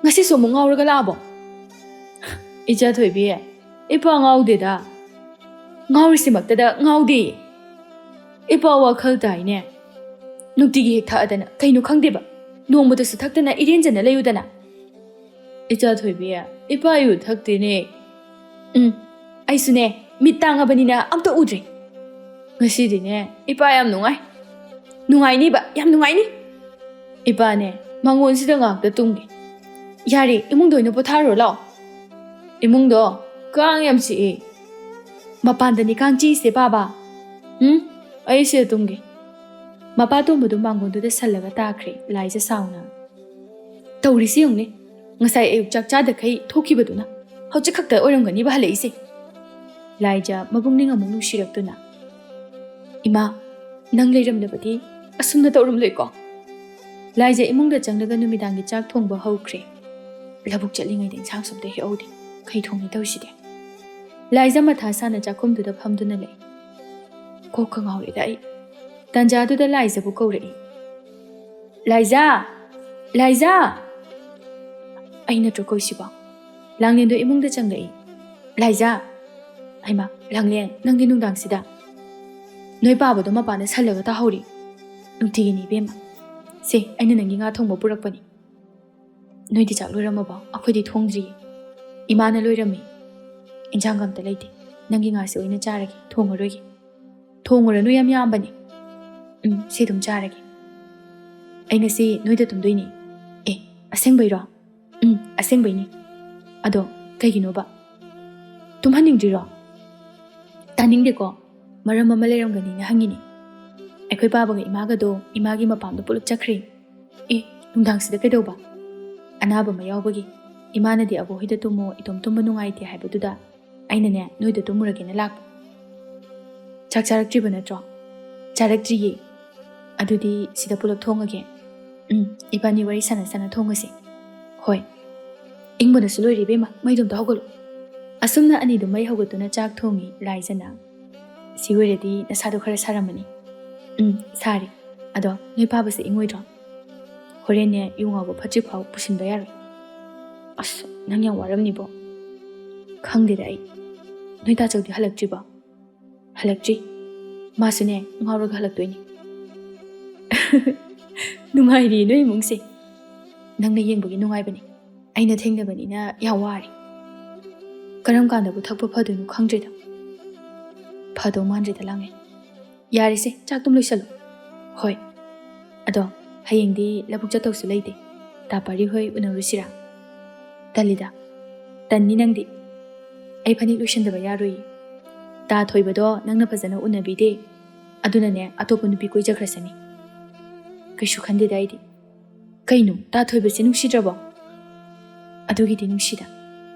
ꯉꯁꯤꯁꯨ ꯑꯃꯨꯛ ꯉꯥꯎꯔꯒ ꯂꯥꯛꯑꯕꯣ?" "ꯏꯆꯥ ꯊꯣꯏꯕꯤ, ꯏꯄꯥ ꯉꯥꯎꯗꯦꯗ꯫ ꯉꯥꯎꯔꯤꯁꯤꯃꯛꯇꯗ ꯉꯥꯎꯗꯦ꯫ ꯏꯄꯥ ꯋꯥꯈꯜ ꯇꯥꯏꯅꯦ꯫ ꯅꯨꯡꯇꯤꯒꯤ ꯍꯦꯛ ꯊꯛꯑꯗꯅ ꯀꯩꯅꯣ ꯈꯪꯗꯦꯕ꯫ ꯅꯣꯡꯃꯇꯁꯨ ꯊꯛꯇꯅ ꯏꯔꯦꯟꯖꯅ ꯂꯩꯌꯨꯗꯅ꯫" "ꯏꯆꯥ ꯊꯣꯏꯕꯤ, ꯏꯄꯥ ꯌꯨ ꯊꯛꯇꯦꯅꯦ꯫" "ꯎꯝ, ꯑꯩꯁꯨꯅꯦ, ꯃꯤꯠ ꯇꯥꯡꯉꯕꯅꯤꯅ ꯑꯝꯇ ꯎꯗ꯭ꯔꯦ꯫ ꯉꯁꯤꯗꯤꯅꯦ, ꯏꯄꯥ ꯌꯥꯝ ꯅꯨꯡꯉꯥꯏ꯫ ꯅꯨꯡꯉꯥꯏꯅꯤꯕ, ꯌꯥꯝ ꯅꯨꯡꯉꯥꯏꯅꯤ꯫ ꯏꯄꯥꯅꯦ, ꯃꯥꯡꯒꯣꯟꯁꯤꯗ ꯉꯥꯛꯇ ꯇꯨꯝꯒꯦ꯫ ꯌꯥꯔꯦ, ꯏꯃꯨꯡꯗ ꯑꯣꯏꯅ ꯄꯣꯊꯥꯔꯨꯔꯣ ꯂꯥꯛꯑꯣ꯫ ꯏꯃꯨꯡꯗꯣ ꯀꯥꯡ ꯌꯥꯝ ꯆꯤꯛꯑꯦ꯫ ꯃꯄꯥꯟꯗꯅꯤ ꯀꯥꯡ ꯆꯤꯛꯏꯁꯦ, ꯕꯥꯕꯥ꯫ ꯎꯝ, ꯑꯩ ꯁꯤꯗ ꯇꯨꯝꯒꯦ꯫" ꯃꯄꯥ ꯇꯣꯝꯕꯗꯨ ꯃꯥꯡꯒꯣꯟꯗꯨꯗ ꯁꯜꯂꯒ ꯇꯥꯈ꯭ꯔꯦ ꯂꯥꯏꯖ ꯁꯥꯎꯅ꯫ "ꯇꯧꯔꯤꯁꯤ ꯌꯦꯡꯉꯨꯅꯦ, ꯉꯁꯥꯏ ꯑꯌꯨꯛ ꯆꯥꯛ ꯆꯥꯗꯈꯩ ꯊꯣꯛꯈꯤꯕꯗꯨꯅ ꯍꯧꯖꯤꯛ ꯈꯛꯇ ꯑꯣꯏꯔꯝꯒꯅꯤꯕ ꯍꯜꯂꯛꯏꯁꯦ꯫" ꯂꯥꯏꯖ ꯃꯄꯨꯛꯅꯤꯡ ꯑꯃꯨꯛ ꯅꯨꯡꯁꯤꯔꯛꯇꯨꯅ, "ꯏꯃꯥ, ꯅꯪ ꯂꯩꯔꯝꯗꯕꯗꯤ ꯑꯁꯨꯝꯅ ꯇꯧꯔꯝꯂꯣꯏꯀꯣ꯫" ꯂꯥꯏꯖ ꯏꯃꯨꯡꯗ ꯆꯪꯂꯒ ꯅꯨꯃꯤꯗꯥꯡꯒꯤ ꯆꯥꯛ ꯊꯣꯡꯕ ꯍꯧꯈ꯭ꯔꯦ꯫ ꯂꯧꯕꯨꯛ ꯆꯠꯂꯤꯉꯩꯗ ꯏꯟꯁꯥꯡꯁꯨ ꯑꯝꯇ ꯍꯦꯛꯍꯧꯗꯦ꯫ ꯀꯩ ꯊꯣꯡꯅꯤ ꯇꯧꯔꯤꯁꯤꯗꯤ? ꯂꯥꯏꯖ ꯃꯊꯥ ꯁꯥꯅ ꯆꯥꯛꯈꯨꯝꯗꯨꯗ ꯐꯝꯗꯨꯅ ꯂꯩ꯫ ꯀꯣꯛꯀ ꯉꯥꯎꯔꯦꯗ ꯑꯩ꯫ ꯇꯥꯟꯖꯥꯗꯨꯗ ꯂꯥꯏꯖꯕꯨ ꯀꯧꯔꯛꯏ꯫ "ꯂꯥꯏꯖꯥ! ꯂꯥꯏꯖꯥ!" ꯑꯩ ꯅꯠꯇ꯭ꯔꯣ ꯀꯧꯏꯁꯤꯕꯣ? ꯂꯥꯡꯂꯦꯟꯗꯣ ꯏꯃꯨꯡꯗ ꯆꯪꯂꯛꯏ꯫ "ꯂꯥꯏꯖꯥ!" "ꯍꯩꯃꯥ, ꯂꯥꯡꯂꯦꯟ, ꯅꯪꯗꯤ ꯅꯨꯡꯗꯥꯡꯁꯤꯗ?" "ꯅꯣꯏ ꯄꯥꯕꯗꯣ ꯃꯄꯥꯟꯗ ꯁꯜꯂꯒ ꯇꯥꯍꯧꯔꯤ꯫ ꯅꯨꯡꯇꯤꯒꯤꯅꯤ ꯏꯕꯦꯝꯃ꯫ ꯁꯦ, ꯑꯩꯅ ꯅꯪꯒꯤ ꯉꯥ ꯊꯣꯡꯕ ꯄꯨꯔꯛꯄꯅꯤ꯫ ꯅꯣꯏꯗꯤ ꯆꯥꯛ ꯂꯣꯏꯔꯝꯃꯕꯣ? ꯑꯩꯈꯣꯏꯗꯤ ꯊꯣꯡꯗ꯭ꯔꯤꯌꯦ꯫ ꯏꯃꯥꯅ ꯂꯣꯏꯔꯝꯃꯤ꯫ ꯏꯟꯖꯥꯡꯒ ꯑꯝꯇ ꯂꯩꯇꯦ꯫ ꯅꯪꯒꯤ ꯉꯥꯁꯦ ꯑꯣꯏꯅ ꯆꯥꯔꯒꯦ, ꯊꯣꯡꯉꯔꯣꯏꯒꯦ꯫ ꯊꯣꯡꯉꯨꯔꯅꯨ, ꯌꯥꯝ ꯌꯥꯝꯕꯅꯦ꯫ ꯎꯝ, ꯁꯤ ꯑꯗꯨꯝ ꯆꯥꯔꯒꯦ꯫ ꯑꯩ ꯉꯁꯤ ꯅꯣꯏꯗ ꯇꯨꯝꯗꯣꯏꯅꯦ꯫ ꯑꯦ, ꯑꯁꯦꯡꯕꯩꯔꯣ? ꯎꯝ, ꯑꯁꯦꯡꯕꯩꯅꯦ꯫ ꯑꯗꯣ ꯀꯩꯒꯤꯅꯣꯕ? ꯇꯨꯝꯍꯟꯅꯤꯡꯗ꯭ꯔꯤꯔꯣ? ꯇꯥꯅꯤꯡꯗꯦꯀꯣ꯫ ꯃꯔꯝ ꯑꯃ ꯂꯩꯔꯝꯒꯅꯤꯅ ꯍꯪꯉꯤꯅꯦ꯫ ꯑꯩꯈꯣꯏ ꯄꯥꯕꯒ ꯏꯃꯥꯒꯗꯣ ꯏꯃꯥꯒꯤ ꯃꯄꯥꯝꯗ ꯄꯨꯂꯞ ꯆꯠꯈ꯭ꯔꯦ꯫ ꯑꯦ, ꯅꯨꯡꯗꯥꯡꯁꯤꯗ ꯀꯩꯗꯧꯕ? ꯑꯅꯥꯕ ꯑꯃ ꯌꯥꯎꯕꯒꯤ꯫ ꯏꯃꯥꯅꯗꯤ "ꯑꯕꯣꯛ ꯍꯣꯏꯗ ꯇꯨꯝꯃꯣ, ꯏꯇꯣꯝ ꯇꯨꯝꯕ ꯅꯨꯡꯉꯥꯏꯇꯦ" ꯍꯥꯏꯕꯗꯨꯗ ꯑꯩꯅꯅꯦ ꯅꯣꯏꯗ ꯇꯨꯝꯃꯨꯔꯒꯦꯅ ꯂꯥꯛꯄ꯫ ꯆꯥꯛ ꯆꯥꯔꯛꯇ꯭ꯔꯤꯕ ꯅꯠꯇ꯭ꯔꯣ? ꯆꯥꯔꯛꯇ꯭ꯔꯤꯌꯦ꯫ ꯑꯗꯨꯗꯤ ꯁꯤꯗ ꯄꯨꯂꯞ ꯊꯣꯡꯉꯒꯦ꯫ ꯎꯝ, ꯏꯕꯥꯅꯤ ꯋꯥꯔꯤ ꯁꯥꯟꯅ ꯁꯥꯟꯅ ꯊꯣꯡꯉꯁꯦ꯫ ꯍꯣꯏ꯫ ꯏꯪꯕꯅꯁꯨ ꯂꯣꯏꯔꯦ ꯏꯕꯦꯝꯃ, ꯃꯩꯗꯣ ꯑꯝꯇ ꯍꯧꯒꯠꯂꯣ꯫ ꯑꯁꯨꯝꯅ ꯑꯅꯤꯗꯨ ꯃꯩ ꯍꯧꯒꯠꯇꯨꯅ ꯆꯥꯛ ꯊꯣꯡꯉꯤ ꯂꯥꯏꯖꯅ꯫ ꯁꯤ ꯑꯣꯏꯔꯗꯤ ꯅꯁꯥꯗꯣ ꯈꯔ ꯁꯥꯔꯝꯃꯅꯤ꯫ ꯎꯝ, ꯁꯥꯔꯦ꯫ ꯑꯗꯣ ꯅꯣꯏ ꯄꯥꯕꯁꯦ ꯏꯪꯉꯣꯏꯗ꯭ꯔꯣ? ꯍꯣꯔꯦꯟꯅꯦ ꯌꯨ ꯉꯥꯎꯕ ꯐꯠꯇ꯭ꯔꯤꯐꯥꯎ ꯄꯨꯁꯤꯟꯕ ꯌꯥꯔꯣꯏ꯫ ꯑꯁ, ꯅꯪ ꯌꯥꯝ ꯋꯥꯔꯝꯅꯤꯕꯣ꯫ ꯈꯪꯗꯦꯗ ꯑꯩ꯫ ꯅꯣꯏ ꯇꯥꯆꯧꯗꯤ ꯍꯜꯂꯛꯇ꯭ꯔꯤꯕꯣ? ꯍꯜꯂꯛꯇ꯭ꯔꯤ꯫ ꯃꯥꯁꯨꯅꯦ ꯉꯥꯎꯔꯒ ꯍꯜꯂꯛꯇꯣꯏꯅꯤ꯫ ꯅꯨꯡꯉꯥꯏꯔꯤ ꯅꯣꯏ ꯏꯃꯨꯡꯁꯦ꯫ ꯅꯪꯅ ꯌꯦꯡꯕꯒꯤ ꯅꯨꯡꯉꯥꯏꯕꯅꯤ꯫ ꯑꯩꯅ ꯊꯦꯡꯅꯕꯅꯤꯅ ꯌꯥꯝ ꯋꯥꯔꯦ꯫ ꯀꯔꯝ ꯀꯥꯟꯗꯕꯨ ꯊꯛꯄ ꯐꯗꯣꯏꯅꯣ ꯈꯪꯗ꯭ꯔꯦꯗ꯫ ꯐꯗꯧ ꯃꯥꯟꯗ꯭ꯔꯦꯗ ꯂꯥꯡꯉꯦ꯫ ꯌꯥꯔꯦꯁꯦ, ꯆꯥꯛꯇꯨꯝ ꯂꯣꯏꯁꯜꯂꯨ꯫ ꯍꯣꯏ꯫ ꯑꯗꯣ ꯍꯌꯦꯡꯗꯤ ꯂꯧꯕꯨꯛ ꯆꯠꯇꯧꯁꯨ ꯂꯩꯇꯦ꯫ ꯇꯥ ꯄꯥꯔꯤ ꯍꯣꯏ ꯎꯅꯔꯨꯁꯤꯔꯥ? ꯇꯜꯂꯤꯗ꯫ ꯇꯟꯅꯤ ꯅꯪꯗꯤ꯫ ꯑꯩ ꯐꯅꯦꯛ ꯂꯣꯏꯁꯟꯗꯕ ꯌꯥꯔꯣꯏꯌꯦ꯫ ꯇꯥ ꯊꯣꯏꯕꯗꯣ ꯅꯪꯅ ꯐꯖꯅ ꯎꯅꯕꯤꯗꯦ꯫ ꯑꯗꯨꯅꯅꯦ ꯑꯇꯣꯞꯄ ꯅꯨꯄꯤ ꯀꯣꯏꯖꯈ꯭ꯔꯁꯅꯤ꯫ ꯀꯩꯁꯨ ꯈꯟꯗꯦꯗ ꯑꯩꯗꯤ꯫ ꯀꯩꯅꯣ, ꯇꯥ ꯊꯣꯏꯕꯁꯦ ꯅꯨꯡꯁꯤꯗ꯭ꯔꯕꯣ? ꯑꯗꯨꯒꯤꯗꯤ ꯅꯨꯡꯁꯤꯗ꯫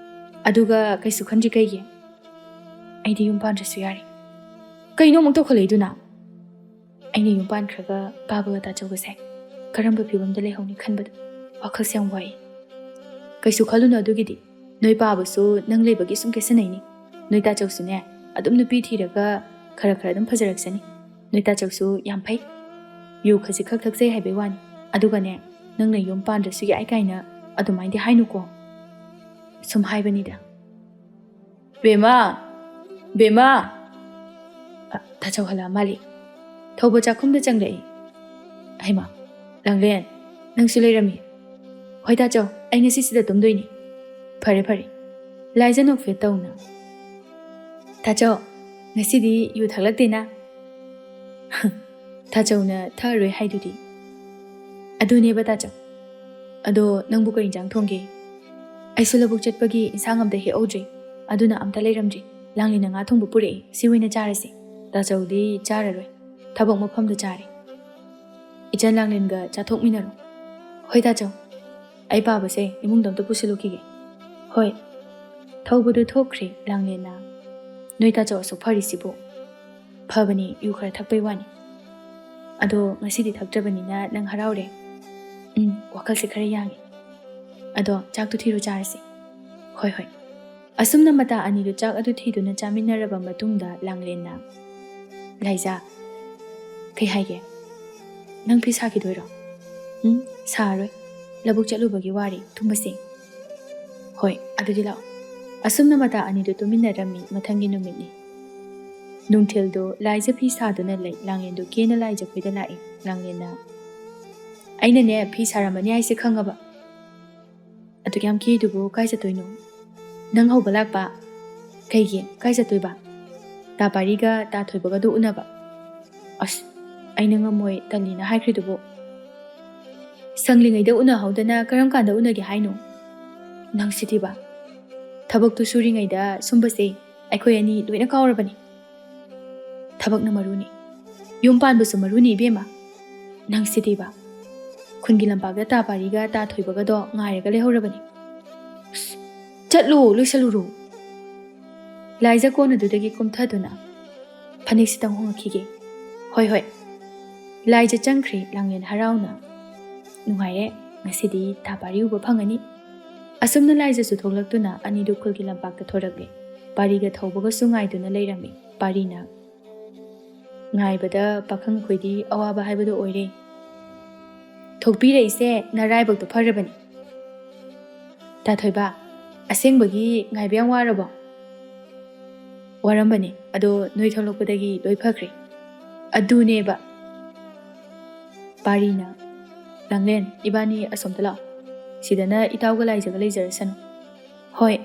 ꯑꯗꯨꯒ ꯀꯩꯁꯨ ꯈꯟꯗ꯭ꯔꯤ ꯀꯩꯒꯤ? ꯑꯩꯗꯤ ꯌꯨꯝ ꯄꯥꯟꯗ꯭ꯔꯁꯨ ꯌꯥꯔꯦ꯫ ꯀꯩꯅꯣ ꯑꯃꯨꯛ ꯇꯧꯈꯠꯂꯛꯏꯗꯨꯅ? ꯑꯩꯅ ꯌꯨꯝ ꯄꯥꯟꯈ꯭ꯔꯒ ꯄꯥꯕꯒ ꯇꯥꯆꯧꯒꯁꯦ ꯀꯔꯝꯕ ꯐꯤꯕꯝꯗ ꯂꯩꯍꯧꯅꯤ ꯈꯟꯕꯗ ꯋꯥꯈꯜꯁꯦ ꯌꯥꯝ ꯋꯥꯏ꯫ ꯀꯩꯁꯨ ꯈꯜꯂꯨꯅꯨ ꯑꯗꯨꯒꯤꯗꯤ꯫ ꯅꯣꯏ ꯄꯥꯕꯁꯨ ꯅꯪ ꯂꯩꯕꯒꯤ ꯁꯨꯝ ꯀꯦꯁꯟꯅꯩꯅꯤ꯫ ꯅꯣꯏ ꯇꯥꯆꯧꯁꯨꯅꯦ ꯑꯗꯨꯝ ꯅꯨꯄꯤ ꯊꯤꯔꯒ ꯈꯔ ꯈꯔ ꯑꯗꯨꯝ ꯐꯖꯔꯛꯆꯅꯤ꯫ ꯅꯣꯏ ꯇꯥꯆꯧꯁꯨ ꯌꯥꯝ ꯐꯩ꯫ ꯌꯨ ꯈꯖꯤꯛꯈꯛ ꯊꯛꯆꯩ ꯍꯥꯏꯕꯩ ꯋꯥꯅꯤ꯫ ꯑꯗꯨꯒꯅꯦ, ꯅꯪꯅ ꯌꯨꯝ ꯄꯥꯟꯗ꯭ꯔꯁꯨ ꯌꯥꯏ ꯀꯥꯏꯅ ꯑꯗꯨꯃꯥꯏꯅꯗꯤ ꯍꯥꯏꯅꯨꯀꯣ꯫ ꯁꯨꯝ ꯍꯥꯏꯕꯅꯤꯗ꯫ ꯕꯦꯃꯥ! ꯕꯦꯃꯥ! ꯑ, ꯇꯥꯆꯧ ꯍꯜꯂꯛꯑ ꯃꯥꯜꯂꯦ꯫ ꯊꯧꯕ ꯆꯥꯛꯈꯨꯝꯗ ꯆꯪꯂꯛꯏ꯫ ꯍꯩꯃꯥ! ꯂꯥꯡꯂꯦꯟ, ꯅꯪꯁꯨ ꯂꯩꯔꯝꯃꯤ꯫ ꯍꯣꯏ ꯇꯥꯆꯧ, ꯑꯩ ꯉꯁꯤ ꯁꯤꯗ ꯇꯨꯝꯗꯣꯏꯅꯤ꯫ ꯐꯔꯦ ꯐꯔꯦ꯫ ꯂꯥꯏꯖ ꯅꯣꯛꯐꯦꯠ ꯇꯧꯅ, ꯇꯥꯆꯧ, ꯉꯁꯤꯗꯤ ꯌꯨ ꯊꯛꯂꯛꯇꯦꯅ꯫ ꯇꯥꯆꯧꯅ ꯊꯛꯑꯔꯣꯏ ꯍꯥꯏꯗꯨꯗꯤ꯫ ꯑꯗꯨꯅꯦꯕ ꯇꯥꯆꯧ꯫ ꯑꯗꯣ ꯅꯪꯕꯨ ꯀꯔꯤ ꯏꯟꯖꯥꯡ ꯊꯣꯡꯒꯦ? ꯑꯩꯁꯨ ꯂꯧꯕꯨꯛ ꯆꯠꯄꯒꯤ ꯏꯟꯁꯥꯡ ꯑꯝꯇ ꯍꯦꯛꯍꯧꯗ꯭ꯔꯦ, ꯑꯗꯨꯅ ꯑꯝꯇ ꯂꯩꯔꯝꯗ꯭ꯔꯦ꯫ ꯂꯥꯡꯂꯦꯟꯅ ꯉꯥ ꯊꯣꯡꯕ ꯄꯨꯔꯛꯑꯦ, ꯁꯤ ꯑꯣꯏꯅ ꯆꯥꯔꯁꯦ꯫ ꯇꯥꯆꯧꯗꯤ ꯆꯥꯔꯔꯣꯏ, ꯊꯕꯛ ꯃꯐꯝꯗ ꯆꯥꯔꯦ꯫ ꯏꯆꯟ ꯂꯥꯡꯂꯦꯟꯒ ꯆꯥꯊꯣꯛꯃꯤꯟꯅꯔꯣ꯫ ꯍꯣꯏ ꯇꯥꯆꯧ, ꯑꯩ ꯄꯥꯕꯁꯦ ꯏꯃꯨꯡꯗ ꯑꯝꯇ ꯄꯨꯁꯤꯜꯂꯨꯈꯤꯒꯦ꯫ ꯍꯣꯏ꯫ ꯊꯧꯕꯗꯨ ꯊꯣꯛꯈ꯭ꯔꯦ ꯂꯥꯡꯂꯦꯟꯅ꯫ ꯅꯣꯏ ꯇꯥꯆꯧ ꯑꯁꯨꯛ ꯐꯔꯤꯁꯤꯕꯨ? ꯐꯕꯅꯤ, ꯌꯨ ꯈꯔ ꯊꯛꯄꯩ ꯋꯥꯅꯤ꯫ ꯑꯗꯣ ꯉꯁꯤꯗꯤ ꯊꯛꯇ꯭ꯔꯕꯅꯤꯅ ꯅꯪ ꯍꯔꯥꯎꯔꯦ꯫ ꯎꯝ, ꯋꯥꯈꯜꯁꯦ ꯈꯔ ꯌꯥꯡꯉꯦ꯫ ꯑꯗꯣ ꯆꯥꯛꯇꯨ ꯊꯤꯔꯨ ꯆꯥꯔꯁꯤ꯫ ꯍꯣꯏ ꯍꯣꯏ꯫ ꯑꯁꯨꯝꯅ ꯃꯇꯥ ꯑꯅꯤꯗꯨ ꯆꯥꯛ ꯑꯗꯨ ꯊꯤꯗꯨꯅ ꯆꯥꯃꯤꯟꯅꯔꯕ ꯃꯇꯨꯡꯗ ꯂꯥꯡꯂꯦꯟꯅ, ꯂꯥꯏꯖꯥ, ꯀꯩ ꯍꯥꯏꯒꯦ? ꯅꯪ ꯐꯤ ꯁꯥꯈꯤꯗꯣꯏꯔꯣ? ꯎꯝ, ꯁꯥꯔꯣꯏ꯫ ꯂꯧꯕꯨꯛ ꯆꯠꯂꯨꯕꯒꯤ ꯋꯥꯔꯤ, ꯇꯨꯝꯕꯁꯦ꯫ ꯍꯣꯏ, ꯑꯗꯨꯗꯤ ꯂꯥꯛꯑꯣ꯫ ꯑꯁꯨꯝꯅ ꯃꯇꯥ ꯑꯅꯤꯗꯨ ꯇꯨꯃꯤꯟꯅꯔꯝꯃꯤ꯫ ꯃꯊꯪꯒꯤ ꯅꯨꯃꯤꯠꯅꯤ꯫ ꯅꯨꯡꯊꯤꯜꯗꯨ ꯂꯥꯏꯖ ꯐꯤ ꯁꯥꯗꯨꯅ ꯂꯩ꯫ ꯂꯥꯡꯂꯦꯟꯗꯨ ꯀꯦꯅ ꯂꯥꯏꯖ ꯈꯣꯏꯗ ꯂꯥꯛꯏ꯫ ꯂꯥꯡꯂꯦꯟꯅ, ꯑꯩꯅꯅꯦ ꯐꯤ ꯁꯥꯔꯝꯃꯅꯤ ꯍꯥꯏꯁꯦ ꯈꯪꯉꯕ꯫ ꯑꯗꯨꯛ ꯌꯥꯝ ꯀꯦꯗꯨꯕꯨ ꯀꯥꯏ ꯆꯠꯇꯣꯏꯅꯣ? ꯅꯪ ꯍꯧꯕ ꯂꯥꯛꯄ? ꯀꯩꯒꯤ? ꯀꯥꯏ ꯆꯠꯇꯣꯏꯕ? ꯇꯥ ꯄꯥꯔꯤꯒ ꯇꯥ ꯊꯣꯏꯕꯒꯗꯨ ꯎꯅꯕ꯫ ꯑꯁ, ꯑꯩꯅ ꯉꯝꯃꯣꯏ, ꯇꯜꯂꯤꯅ ꯍꯥꯏꯈ꯭ꯔꯤꯗꯨꯕꯨ꯫ ꯁꯪꯂꯤꯉꯩꯗ ꯎꯅꯍꯧꯗꯅ ꯀꯔꯝ ꯀꯥꯟꯗ ꯎꯅꯒꯦ ꯍꯥꯏꯅꯣ? ꯅꯪꯁꯤꯗꯤꯕ꯫ ꯊꯕꯛꯇꯨ ꯁꯨꯔꯤꯉꯩꯗ ꯁꯨꯝꯕꯁꯦ ꯑꯩꯈꯣꯏ ꯑꯅꯤ ꯂꯣꯏꯅ ꯀꯥꯎꯔꯕꯅꯤ꯫ ꯊꯕꯛꯅ ꯃꯔꯨꯅꯤ꯫ ꯌꯨꯝ ꯄꯥꯟꯕꯁꯨ ꯃꯔꯨꯅꯤ ꯏꯕꯦꯝꯃ꯫ ꯅꯪꯁꯤꯗꯤꯕ꯫ ꯈꯨꯟꯒꯤ ꯂꯝꯄꯥꯛꯇ ꯇꯥ ꯄꯥꯔꯤꯒ ꯇꯥ ꯊꯣꯏꯕꯒꯗꯣ ꯉꯥꯏꯔꯒ ꯂꯩꯍꯧꯔꯕꯅꯤ꯫ ꯑꯁ, ꯆꯠꯂꯣ, ꯂꯣꯏꯁꯜꯂꯨꯔꯣ꯫ ꯂꯥꯏꯖ ꯀꯣꯟ ꯑꯗꯨꯗꯒꯤ ꯀꯨꯝꯊꯗꯨꯅ, ꯐꯅꯦꯛꯁꯤꯇꯪ ꯍꯣꯡꯉꯛꯈꯤꯒꯦ꯫ ꯍꯣꯏ ꯍꯣꯏ꯫ ꯂꯥꯏꯖ ꯆꯪꯈ꯭ꯔꯦ ꯂꯥꯡꯂꯦꯟ ꯍꯔꯥꯎꯅ꯫ ꯅꯨꯡꯉꯥꯏꯔꯦ, ꯉꯁꯤꯗꯤ ꯇꯥ ꯄꯥꯔꯤ ꯎꯕ ꯐꯪꯉꯅꯤ꯫ ꯑꯁꯨꯝꯅ ꯂꯥꯏꯖꯁꯨ ꯊꯣꯛꯂꯛꯇꯨꯅ ꯑꯅꯤꯗꯨ ꯈꯨꯜꯒꯤ ꯂꯝꯄꯥꯛꯇ ꯊꯣꯔꯛꯂꯦ꯫ ꯄꯥꯔꯤꯒ ꯊꯧꯕꯒꯁꯨ ꯉꯥꯏꯗꯨꯅ ꯂꯩꯔꯝꯃꯤ꯫ ꯄꯥꯔꯤꯅ, ꯉꯥꯏꯕꯗ ꯄꯥꯈꯪ ꯑꯩꯈꯣꯏꯗꯤ ꯑꯋꯥꯕ ꯍꯥꯏꯕꯗꯨ ꯑꯣꯏꯔꯦ꯫ ꯊꯣꯛꯄꯤꯔꯛꯏꯁꯦ ꯅꯔꯥꯏꯕꯛꯇꯣ ꯐꯔꯕꯅꯤ꯫ ꯇꯥꯊꯣꯏꯕ, ꯑꯁꯦꯡꯕꯒꯤ ꯉꯥꯏꯕ ꯌꯥꯝ ꯋꯥꯔꯕꯣ? ꯋꯥꯔꯝꯕꯅꯦ, ꯑꯗꯣ ꯅꯣꯏ ꯊꯣꯛꯂꯛꯄꯗꯒꯤ ꯂꯣꯏ ꯐꯈ꯭ꯔꯦ꯫ ꯑꯗꯨꯅꯦꯕ꯫ ꯄꯥꯔꯤꯅ, ꯂꯥꯡꯂꯦꯟ, ꯏꯕꯥꯅꯤ ꯑꯁꯣꯝꯗ ꯂꯥꯛꯑꯣ꯫ ꯁꯤꯗꯅ ꯏꯇꯥꯎꯒ ꯂꯥꯏꯖꯒ ꯂꯩꯖꯔꯁꯅꯨ꯫ ꯍꯣꯏ,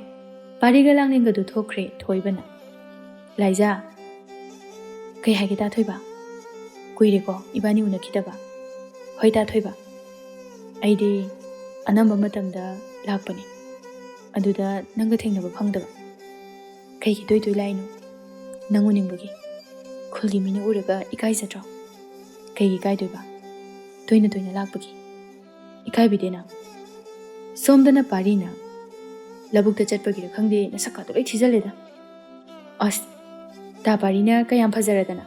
ꯄꯥꯔꯤꯒ ꯂꯥꯡꯂꯦꯟꯒꯗꯨ ꯊꯣꯛꯈ꯭ꯔꯦ ꯊꯣꯏꯕꯅ꯫ ꯂꯥꯏꯖꯥ, ꯀꯩ ꯍꯥꯏꯒꯦ ꯇꯥ ꯊꯣꯏꯕ? ꯀꯨꯏꯔꯦꯀꯣ ꯏꯕꯥꯅꯤ ꯎꯅꯈꯤꯗꯕ꯫ ꯍꯣꯏ ꯇꯥ ꯊꯣꯏꯕ, ꯑꯩꯗꯤ ꯑꯅꯝꯕ ꯃꯇꯝꯗ ꯂꯥꯛꯄꯅꯤ, ꯑꯗꯨꯗ ꯅꯪꯒ ꯊꯦꯡꯅꯕ ꯐꯪꯗꯕ꯫ ꯀꯩꯒꯤ ꯇꯣꯏ ꯇꯣꯏ ꯂꯥꯛꯏꯅꯣ? ꯅꯪ ꯎꯅꯤꯡꯕꯒꯤ꯫ ꯈꯨꯜꯒꯤ ꯃꯤꯅ ꯎꯔꯒ ꯏꯀꯥꯏꯖꯗ꯭ꯔꯣ? ꯀꯩꯒꯤ ꯏꯀꯥꯏꯗꯣꯏꯕ? ꯇꯣꯏꯅ ꯇꯣꯏꯅ ꯂꯥꯛꯄꯒꯤ꯫ ꯏꯀꯥꯏꯕꯤꯗꯦ ꯅꯪ꯫ ꯁꯣꯝꯗꯅ ꯄꯥꯔꯤꯅ ꯂꯧꯕꯨꯛꯇ ꯆꯠꯄꯒꯤꯔ ꯈꯪꯗꯦ, ꯅꯁꯛꯀꯥꯗꯣ ꯂꯣꯏ ꯊꯤꯖꯜꯂꯦꯗ꯫ ꯑꯁ, ꯇꯥ ꯄꯥꯔꯤꯅ ꯀꯌꯥꯝ ꯐꯖꯔꯗꯅ꯫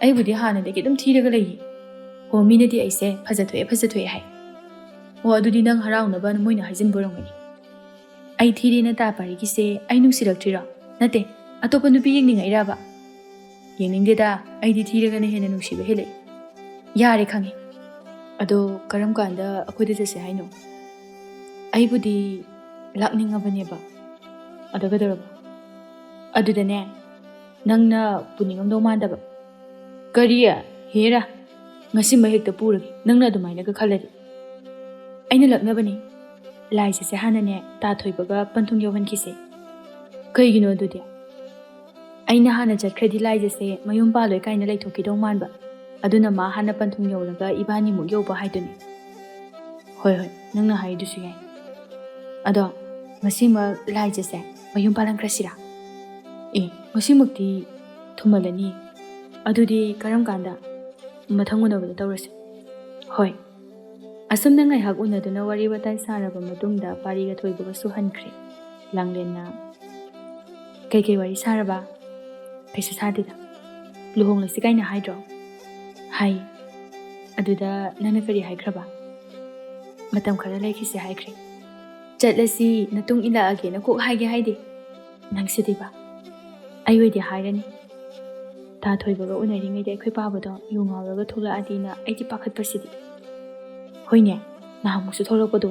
ꯑꯩꯕꯨꯗꯤ ꯍꯥꯟꯅꯗꯒꯤ ꯑꯗꯨꯝ ꯊꯤꯔꯒ ꯂꯩꯌꯦ꯫ ꯑꯣ, ꯃꯤꯅꯗꯤ ꯑꯩꯁꯦ ꯐꯖꯊꯣꯛꯑꯦ, ꯐꯖꯊꯣꯛꯑꯦ ꯍꯥꯏ꯫ ꯑꯣ, ꯑꯗꯨꯗꯤ ꯅꯪ ꯍꯔꯥꯎꯅꯕ ꯃꯣꯏꯅ ꯍꯥꯏꯖꯤꯟꯕ ꯑꯣꯏꯔꯝꯒꯅꯤ꯫ ꯑꯩ ꯊꯤꯔꯦꯅ ꯇꯥ ꯄꯥꯔꯤꯒꯤꯁꯦ ꯑꯩ ꯅꯨꯡꯁꯤꯔꯛꯇ꯭ꯔꯤꯔꯣ? ꯅꯠꯇꯦ, ꯑꯇꯣꯞꯄ ꯅꯨꯄꯤ ꯌꯦꯡꯅꯤꯡꯉꯛꯏꯔꯕ? ꯌꯦꯡꯅꯤꯡꯗꯦꯗ, ꯑꯩꯗꯤ ꯊꯤꯔꯒꯅ ꯍꯦꯟꯅ ꯅꯨꯡꯁꯤꯕ ꯍꯦꯜꯂꯛꯏ꯫ ꯌꯥꯔꯦ, ꯈꯪꯉꯦ꯫ ꯑꯗꯣ ꯀꯔꯝ ꯀꯥꯟꯗ ꯑꯩꯈꯣꯏꯗ ꯆꯠꯁꯦ ꯍꯥꯏꯅꯣ? ꯑꯩꯕꯨꯗꯤ ꯂꯥꯛꯅꯤꯡꯉꯕꯅꯦꯕ꯫ ꯑꯗ ꯀꯩꯗꯧꯔꯕ? ꯑꯗꯨꯗꯅꯦ, ꯅꯪꯅ ꯄꯨꯅꯤꯡꯉꯝꯗꯧ ꯃꯥꯟꯗꯕ꯫ ꯀꯔꯤ? ꯍꯦꯔꯥ, ꯉꯁꯤꯃꯛ ꯍꯦꯛꯇ ꯄꯨꯔꯒꯦ, ꯅꯪꯅ ꯑꯗꯨꯃꯥꯏꯅꯒ ꯈꯜꯂꯗꯤ꯫ ꯑꯩꯅ ꯂꯛꯅꯕꯅꯤ꯫ ꯂꯥꯏꯖꯁꯦ ꯍꯥꯟꯅꯅꯦ ꯇꯥ ꯊꯣꯏꯕꯒ ꯄꯟꯊꯨꯡ ꯌꯧꯍꯟꯈꯤꯁꯦ꯫ ꯀꯩꯒꯤꯅꯣ ꯑꯗꯨꯗꯤ? ꯑꯩꯅ ꯍꯥꯟꯅ ꯆꯠꯈ꯭ꯔꯗꯤ ꯂꯥꯏꯖꯁꯦ ꯃꯌꯨꯝ ꯄꯥꯜꯂꯣꯏ ꯀꯥꯏꯅ ꯂꯩꯊꯣꯛꯈꯤꯗꯧ ꯃꯥꯟꯕ꯫ ꯑꯗꯨꯅ ꯃꯥ ꯍꯥꯟꯅ ꯄꯟꯊꯨꯡ ꯌꯧꯔꯒ ꯏꯕꯥꯅꯤꯃꯨꯛ ꯌꯧꯕ ꯍꯥꯏꯗꯨꯅꯤ꯫ ꯍꯣꯏ, ꯍꯣꯏ, ꯅꯪꯅ ꯍꯥꯏꯔꯤꯗꯨꯁꯨ ꯌꯥꯏ꯫ ꯑꯗꯣ ꯉꯁꯤꯃꯛ ꯂꯥꯏꯖꯁꯦ ꯃꯌꯨꯝ ꯄꯥꯜꯍꯟꯈ꯭ꯔꯁꯤꯔꯥ? ꯑꯦ, ꯉꯁꯤꯃꯛꯇꯤ ꯊꯨꯝꯍꯜꯂꯅꯤ꯫ ꯑꯗꯨꯗꯤ ꯀꯔꯝ ꯀꯥꯟꯗ? ꯃꯊꯪ ꯎꯅꯕꯗ ꯇꯧꯔꯁꯤ꯫ ꯍꯣꯏ꯫ ꯑꯁꯨꯝꯅ ꯉꯥꯏꯍꯥꯛ ꯎꯅꯗꯨꯅ ꯋꯥꯔꯤ ꯋꯥꯇꯥꯏ ꯁꯥꯔꯕ ꯃꯇꯨꯡꯗ ꯄꯥꯔꯤꯒ ꯊꯣꯏꯕꯒꯁꯨ ꯍꯟꯈ꯭ꯔꯦ꯫ ꯂꯥꯡꯂꯦꯟꯅ, "ꯀꯩꯀꯩ ꯋꯥꯔꯤ ꯁꯥꯔꯕ?" "ꯀꯩꯁꯨ ꯁꯥꯗꯦꯗ꯫ ꯂꯨꯍꯣꯡꯂꯁꯤ ꯀꯥꯏꯅ ꯍꯥꯏꯗ꯭ꯔꯣ?" "ꯍꯥꯏ꯫ ꯑꯗꯨꯗ ꯅꯪꯅ ꯀꯔꯤ ꯍꯥꯏꯈ꯭ꯔꯕ?" "ꯃꯇꯝ ꯈꯔ ꯂꯩꯈꯤꯁꯦ ꯍꯥꯏꯈ꯭ꯔꯦ꯫ ꯆꯠꯂꯁꯤ, ꯅꯇꯨꯡ ꯏꯜꯂꯛꯑꯒꯦꯅ ꯀꯣꯛ ꯍꯥꯏꯒꯦ ꯍꯥꯏꯗꯦ꯫ ꯅꯪꯁꯤꯗꯤꯕ꯫ ꯑꯩ ꯑꯣꯏꯗꯤ ꯍꯥꯏꯔꯅꯤ꯫ ꯇꯥ ꯊꯣꯏꯕꯒ ꯎꯅꯔꯤꯉꯩꯗ ꯑꯩꯈꯣꯏ ꯄꯥꯕꯗꯣ ꯌꯨ ꯉꯥꯎꯔꯒ ꯊꯣꯛꯂꯛꯑꯗꯤꯅ ꯑꯩꯗꯤ ꯄꯥꯈꯠꯄꯁꯤꯗꯤ꯫ ꯍꯣꯏꯅꯦ, ꯅꯍꯥꯟꯃꯨꯛꯁꯨ ꯊꯣꯛꯂꯛꯄꯗꯣ꯫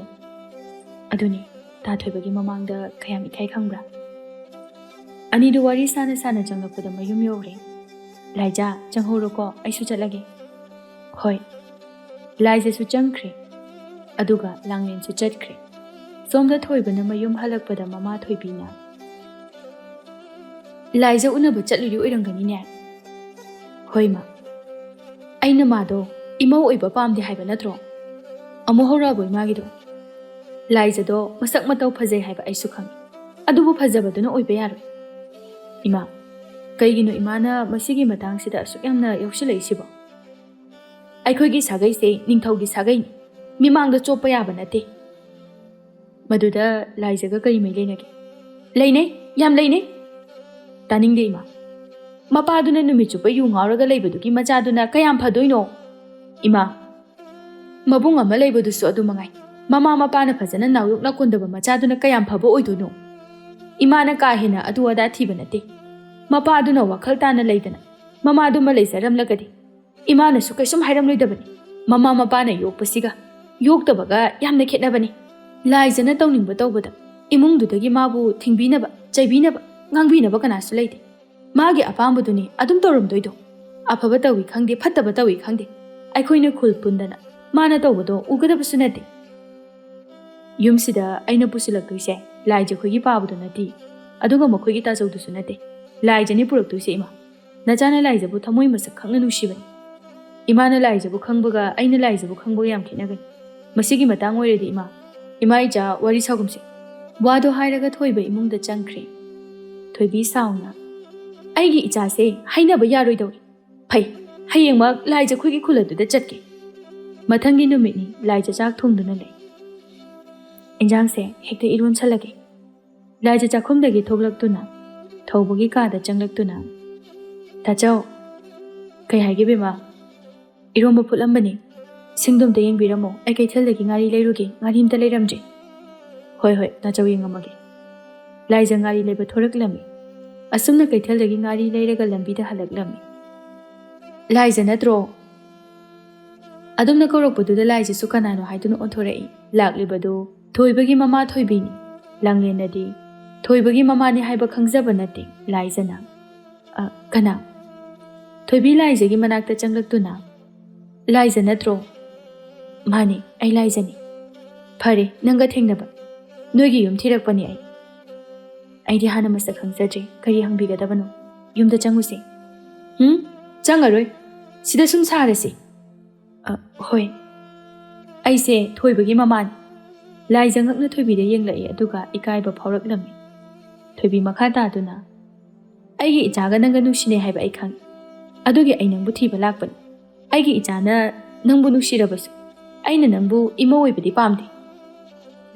ꯑꯗꯨꯅꯤ, ꯇꯥ ꯊꯣꯏꯕꯒꯤ ꯃꯃꯥꯡꯗ ꯀꯌꯥꯝ ꯏꯀꯥꯏ ꯈꯪꯕ꯭ꯔꯥ?" ꯑꯅꯤꯗꯨ ꯋꯥꯔꯤ ꯁꯥꯅ ꯁꯥꯅ ꯆꯪꯂꯛꯄꯗ ꯃꯌꯨꯝ ꯌꯧꯔꯦ꯫ "ꯂꯥꯏꯖꯥ, ꯆꯪꯍꯧꯔꯣꯀꯣ, ꯑꯩꯁꯨ ꯆꯠꯂꯒꯦ꯫" "ꯍꯣꯏ꯫" ꯂꯥꯏꯖꯁꯨ ꯆꯪꯈ꯭ꯔꯦ, ꯑꯗꯨꯒ ꯂꯥꯡꯂꯦꯟꯁꯨ ꯆꯠꯈ꯭ꯔꯦ꯫ ꯁꯣꯝꯗ ꯊꯣꯏꯕꯅ ꯃꯌꯨꯝ ꯍꯜꯂꯛꯄꯗ ꯃꯃꯥ ꯊꯣꯏꯕꯤꯅ, "ꯂꯥꯏꯖ ꯎꯅꯕ ꯆꯠꯂꯨꯔꯤ ꯑꯣꯏꯔꯝꯒꯅꯤꯅꯦ?" "ꯍꯣꯏ ꯃꯥ, ꯑꯩꯅ ꯃꯥꯗꯣ ꯏꯃꯧ ꯑꯣꯏꯕ ꯄꯥꯝꯗꯦ ꯍꯥꯏꯕ ꯅꯠꯇ꯭ꯔꯣ? ꯑꯃꯨꯛ ꯍꯧꯔꯛꯑꯕꯣ ꯏꯃꯥꯒꯤꯗꯣ? ꯂꯥꯏꯖꯗꯣ ꯃꯁꯛ ꯃꯇꯧ ꯐꯖꯩ ꯍꯥꯏꯕ ꯑꯩꯁꯨ ꯈꯪꯉꯤ, ꯑꯗꯨꯕꯨ ꯐꯖꯕꯗꯨꯅ ꯑꯣꯏꯕ ꯌꯥꯔꯣꯏ꯫ ꯏꯃꯥ, ꯀꯩꯒꯤꯅꯣ ꯏꯃꯥꯅ ꯃꯁꯤꯒꯤ ꯃꯇꯥꯡꯁꯤꯗ ꯑꯁꯨꯛ ꯌꯥꯝꯅ ꯌꯥꯎꯁꯤꯜꯂꯛꯏꯁꯤꯕꯣ? ꯑꯩꯈꯣꯏꯒꯤ ꯁꯥꯒꯩꯁꯦ ꯅꯤꯡꯊꯧꯒꯤ ꯁꯥꯒꯩꯅꯤ, ꯃꯤꯃꯥꯡꯗ ꯆꯣꯞꯄ ꯌꯥꯕ ꯅꯠꯇꯦ꯫" "ꯃꯗꯨꯗ ꯂꯥꯏꯖꯒ ꯀꯔꯤ ꯃꯔꯤ ꯂꯩꯅꯒꯦ?" "ꯂꯩꯅꯩ, ꯌꯥꯝ ꯂꯩꯅꯩ꯫" "ꯇꯥꯅꯤꯡꯗꯦ ꯏꯃꯥ꯫ ꯃꯄꯥꯗꯨꯅ ꯅꯨꯃꯤꯠ ꯆꯨꯞꯄ ꯌꯨ ꯉꯥꯎꯔꯒ ꯂꯩꯕꯗꯨꯒꯤ ꯃꯆꯥꯗꯨꯅ ꯀꯌꯥꯝ ꯐꯗꯣꯏꯅꯣ? ꯏꯃꯥ, ꯃꯕꯨꯡ ꯑꯃ ꯂꯩꯕꯗꯨꯁꯨ ꯑꯗꯨ ꯃꯉꯥꯏ꯫ ꯃꯃꯥ ꯃꯄꯥꯅ ꯐꯖꯅ ꯅꯥꯎꯌꯣꯛꯅ ꯀꯣꯟꯗꯕ ꯃꯆꯥꯗꯨꯅ ꯀꯌꯥꯝ ꯐꯕ ꯑꯣꯏꯗꯣꯏꯅꯣ? ꯏꯃꯥꯅ ꯀꯥ ꯍꯦꯟꯅ ꯑꯗꯨ ꯑꯗꯥ ꯊꯤꯕ ꯅꯠꯇꯦ꯫ ꯃꯄꯥꯗꯨꯅ ꯋꯥꯈꯜ ꯇꯥꯅ ꯂꯩꯗꯅ ꯃꯃꯥꯗꯨꯃ ꯂꯩꯖꯔꯝꯂꯒꯗꯤ ꯏꯃꯥꯅꯁꯨ ꯀꯩꯁꯨꯝ ꯍꯥꯏꯔꯝꯂꯣꯏꯗꯕꯅꯤ꯫ ꯃꯃꯥ ꯃꯄꯥꯅ ꯌꯣꯛꯄꯁꯤꯒ ꯌꯣꯛꯇꯕꯒ ꯌꯥꯝꯅ ꯈꯦꯠꯅꯕꯅꯤ꯫ ꯂꯥꯏꯖꯅ ꯇꯧꯅꯤꯡꯕ ꯇꯧꯕꯗ ꯏꯃꯨꯡꯗꯨꯗꯒꯤ ꯃꯥꯕꯨ ꯊꯤꯡꯕꯤꯅꯕ, ꯆꯩꯕꯤꯅꯕ, ꯉꯥꯡꯕꯤꯅꯕ ꯀꯅꯥꯁꯨ ꯂꯩꯇꯦ꯫ ꯃꯥꯒꯤ ꯑꯄꯥꯝꯕꯗꯨꯅꯤ ꯑꯗꯨꯝ ꯇꯧꯔꯝꯗꯣꯏꯗꯣ꯫ ꯑꯐꯕ ꯇꯧꯏ ꯈꯪꯗꯦ, ꯐꯠꯇꯕ ꯇꯧꯏ ꯈꯪꯗꯦ, ꯑꯩꯈꯣꯏꯅ ꯈꯨꯜ ꯄꯨꯟꯗꯅ ꯃꯥꯅ ꯇꯧꯕꯗꯣ ꯎꯒꯗꯕꯁꯨ ꯅꯠꯇꯦ꯫ ꯌꯨꯝꯁꯤꯗ ꯑꯩꯅ ꯄꯨꯁꯤꯜꯂꯛꯇꯣꯏꯁꯦ ꯂꯥꯏꯖ ꯈꯣꯏꯒꯤ ꯄꯥꯕꯗꯣ ꯅꯠꯇꯦ, ꯑꯗꯨꯒ ꯃꯈꯣꯏꯒꯤ ꯇꯥꯖꯧꯗꯨꯁꯨ ꯅꯠꯇꯦ꯫ ꯂꯥꯏꯖꯅꯤ ꯄꯨꯔꯛꯇꯣꯏꯁꯦ ꯏꯃꯥ꯫ ꯅꯆꯥꯅ ꯂꯥꯏꯖꯕꯨ ꯊꯃꯣꯏ ꯃꯁꯛ ꯈꯪꯅ ꯅꯨꯡꯁꯤꯕꯅꯤ꯫ ꯏꯃꯥꯅ ꯂꯥꯏꯖꯕꯨ ꯈꯪꯕꯒ ꯑꯩꯅ ꯂꯥꯏꯖꯕꯨ ꯈꯪꯕꯒ ꯌꯥꯝ ꯈꯦꯠꯅꯒꯅꯤ꯫ ꯃꯁꯤꯒꯤ ꯃꯇꯥꯡ ꯑꯣꯏꯔꯗꯤ ꯏꯃꯥ, ꯏꯃꯥ ꯏꯆꯥ ꯋꯥꯔꯤ ꯁꯥꯒꯨꯝꯁꯦ꯫" ꯋꯥꯗꯣ ꯍꯥꯏꯔꯒ ꯊꯣꯏꯕ ꯏꯃꯨꯡꯗ ꯆꯪꯈ꯭ꯔꯦ꯫ ꯊꯣꯏꯕꯤ ꯁꯥꯎꯅ, "ꯑꯩꯒꯤ ꯏꯆꯥꯁꯦ ꯍꯥꯏꯅꯕ ꯌꯥꯔꯣꯏꯗꯧꯔꯤ꯫ ꯐꯩ, ꯍꯌꯦꯡꯃꯛ ꯂꯥꯏꯖ ꯈꯣꯏꯒꯤ ꯈꯨꯜ ꯑꯗꯨꯗ ꯆꯠꯀꯦ꯫" ꯃꯊꯪꯒꯤ ꯅꯨꯃꯤꯠꯅꯤ ꯂꯥꯏꯖ ꯆꯥꯛ ꯊꯣꯡꯗꯨꯅ ꯂꯩ꯫ "ꯏꯟꯖꯥꯡꯁꯦ ꯍꯦꯛꯇ ꯏꯔꯣꯟꯁꯜꯂꯒꯦ꯫" ꯂꯥꯏꯖ ꯆꯥꯛꯈꯨꯝꯗꯒꯤ ꯊꯣꯛꯂꯛꯇꯨꯅ ꯊꯧꯕꯒꯤ ꯀꯥꯗ ꯆꯪꯂꯛꯇꯨꯅ, "ꯇꯥꯆꯧ꯫" "ꯀꯩ ꯍꯥꯏꯒꯦ ꯕꯦꯝꯃ?" "ꯏꯔꯣꯝꯕ ꯐꯨꯠꯂꯝꯕꯅꯤ, ꯁꯤꯡꯗꯣ ꯑꯝꯇ ꯌꯦꯡꯕꯤꯔꯝꯃꯣ, ꯑꯩ ꯀꯩꯊꯦꯜꯗꯒꯤ ꯉꯥꯔꯤ ꯂꯩꯔꯨꯒꯦ, ꯉꯥꯔꯤ ꯑꯝꯇ ꯂꯩꯔꯝꯗ꯭ꯔꯦ꯫" "ꯍꯣꯏ ꯍꯣꯏ, ꯇꯥꯆꯧ ꯌꯦꯡꯉꯝꯃꯒꯦ꯫" ꯂꯥꯏꯖ ꯉꯥꯔꯤ ꯂꯩꯕ ꯊꯣꯔꯛꯂꯝꯃꯤ꯫ ꯑꯁꯨꯝꯅ ꯀꯩꯊꯦꯜꯗꯒꯤ ꯉꯥꯔꯤ ꯂꯩꯔꯒ ꯂꯝꯕꯤꯗ ꯍꯜꯂꯛꯂꯝꯃꯤ꯫ "ꯂꯥꯏꯖ ꯅꯠꯇ꯭ꯔꯣ?" ꯑꯗꯨꯝꯅ ꯀꯧꯔꯛꯄꯗꯨꯗ ꯂꯥꯏꯖꯁꯨ ꯀꯅꯥꯅꯣ ꯍꯥꯏꯗꯨꯅ ꯑꯣꯟꯊꯣꯔꯛꯏ꯫ ꯂꯥꯛꯂꯤꯕꯗꯨ ꯊꯣꯏꯕꯒꯤ ꯃꯃꯥ ꯊꯣꯏꯕꯤꯅꯤ꯫ ꯂꯥꯡꯂꯦꯟꯅꯗꯤ ꯊꯣꯏꯕꯒꯤ ꯃꯃꯥꯅꯤ ꯍꯥꯏꯕ ꯈꯪꯖꯕ ꯅꯠꯇꯦ ꯂꯥꯏꯖꯅ꯫ "ꯑ, ꯀꯅꯥ?" ꯊꯣꯏꯕꯤ ꯂꯥꯏꯖꯒꯤ ꯃꯅꯥꯛꯇ ꯆꯪꯂꯛꯇꯨꯅ, "ꯂꯥꯏꯖ ꯅꯠꯇ꯭ꯔꯣ? "ꯃꯥꯅꯤ, ꯑꯩ ꯂꯥꯏꯖꯅꯤ꯫ ꯐꯔꯦ, ꯅꯪꯒ ꯊꯦꯡꯅꯕ꯫ ꯅꯣꯏꯒꯤ ꯌꯨꯝ ꯊꯤꯔꯛꯄꯅꯤ ꯑꯩ꯫ ꯑꯩꯗꯤ ꯍꯥꯟꯅ ꯃꯁꯛ ꯈꯪꯖꯗ꯭ꯔꯤ꯫ ꯀꯔꯤ ꯍꯪꯕꯤꯒꯗꯕꯅꯣ? ꯌꯨꯝꯗ ꯆꯪꯉꯨꯁꯦ꯫ ꯎꯝ, ꯆꯪꯉꯔꯣꯏ꯫ ꯁꯤꯗ ꯁꯨꯝ ꯁꯥꯔꯁꯤ꯫" "ꯑ, ꯍꯣꯏ꯫" "ꯑꯩꯁꯦ ꯊꯣꯏꯕꯒꯤ ꯃꯃꯥꯅꯤ꯫" ꯂꯥꯏꯖ ꯉꯛꯅ ꯊꯣꯏꯕꯤꯗ ꯌꯦꯡꯂꯛꯏ, ꯑꯗꯨꯒ ꯏꯀꯥꯏꯕ ꯐꯥꯎꯔꯛꯂꯝꯃꯤ꯫ ꯊꯣꯏꯕꯤ ꯃꯈꯥ ꯇꯥꯗꯨꯅ, "ꯑꯩꯒꯤ ꯏꯆꯥꯒ ꯅꯪꯒ ꯅꯨꯡꯁꯤꯅꯩ ꯍꯥꯏꯕ ꯑꯩ ꯈꯪꯏ꯫ ꯑꯗꯨꯒꯤ ꯑꯩ ꯅꯪꯕꯨ ꯊꯤꯕ ꯂꯥꯛꯄꯅꯤ꯫ ꯑꯩꯒꯤ ꯏꯆꯥꯅ ꯅꯪꯕꯨ ꯅꯨꯡꯁꯤꯔꯕꯁꯨ꯫" "ꯑꯩꯅ ꯅꯪꯕꯨ ꯏꯃꯧ ꯑꯣꯏꯕꯗꯤ ꯄꯥꯝꯗꯦ꯫"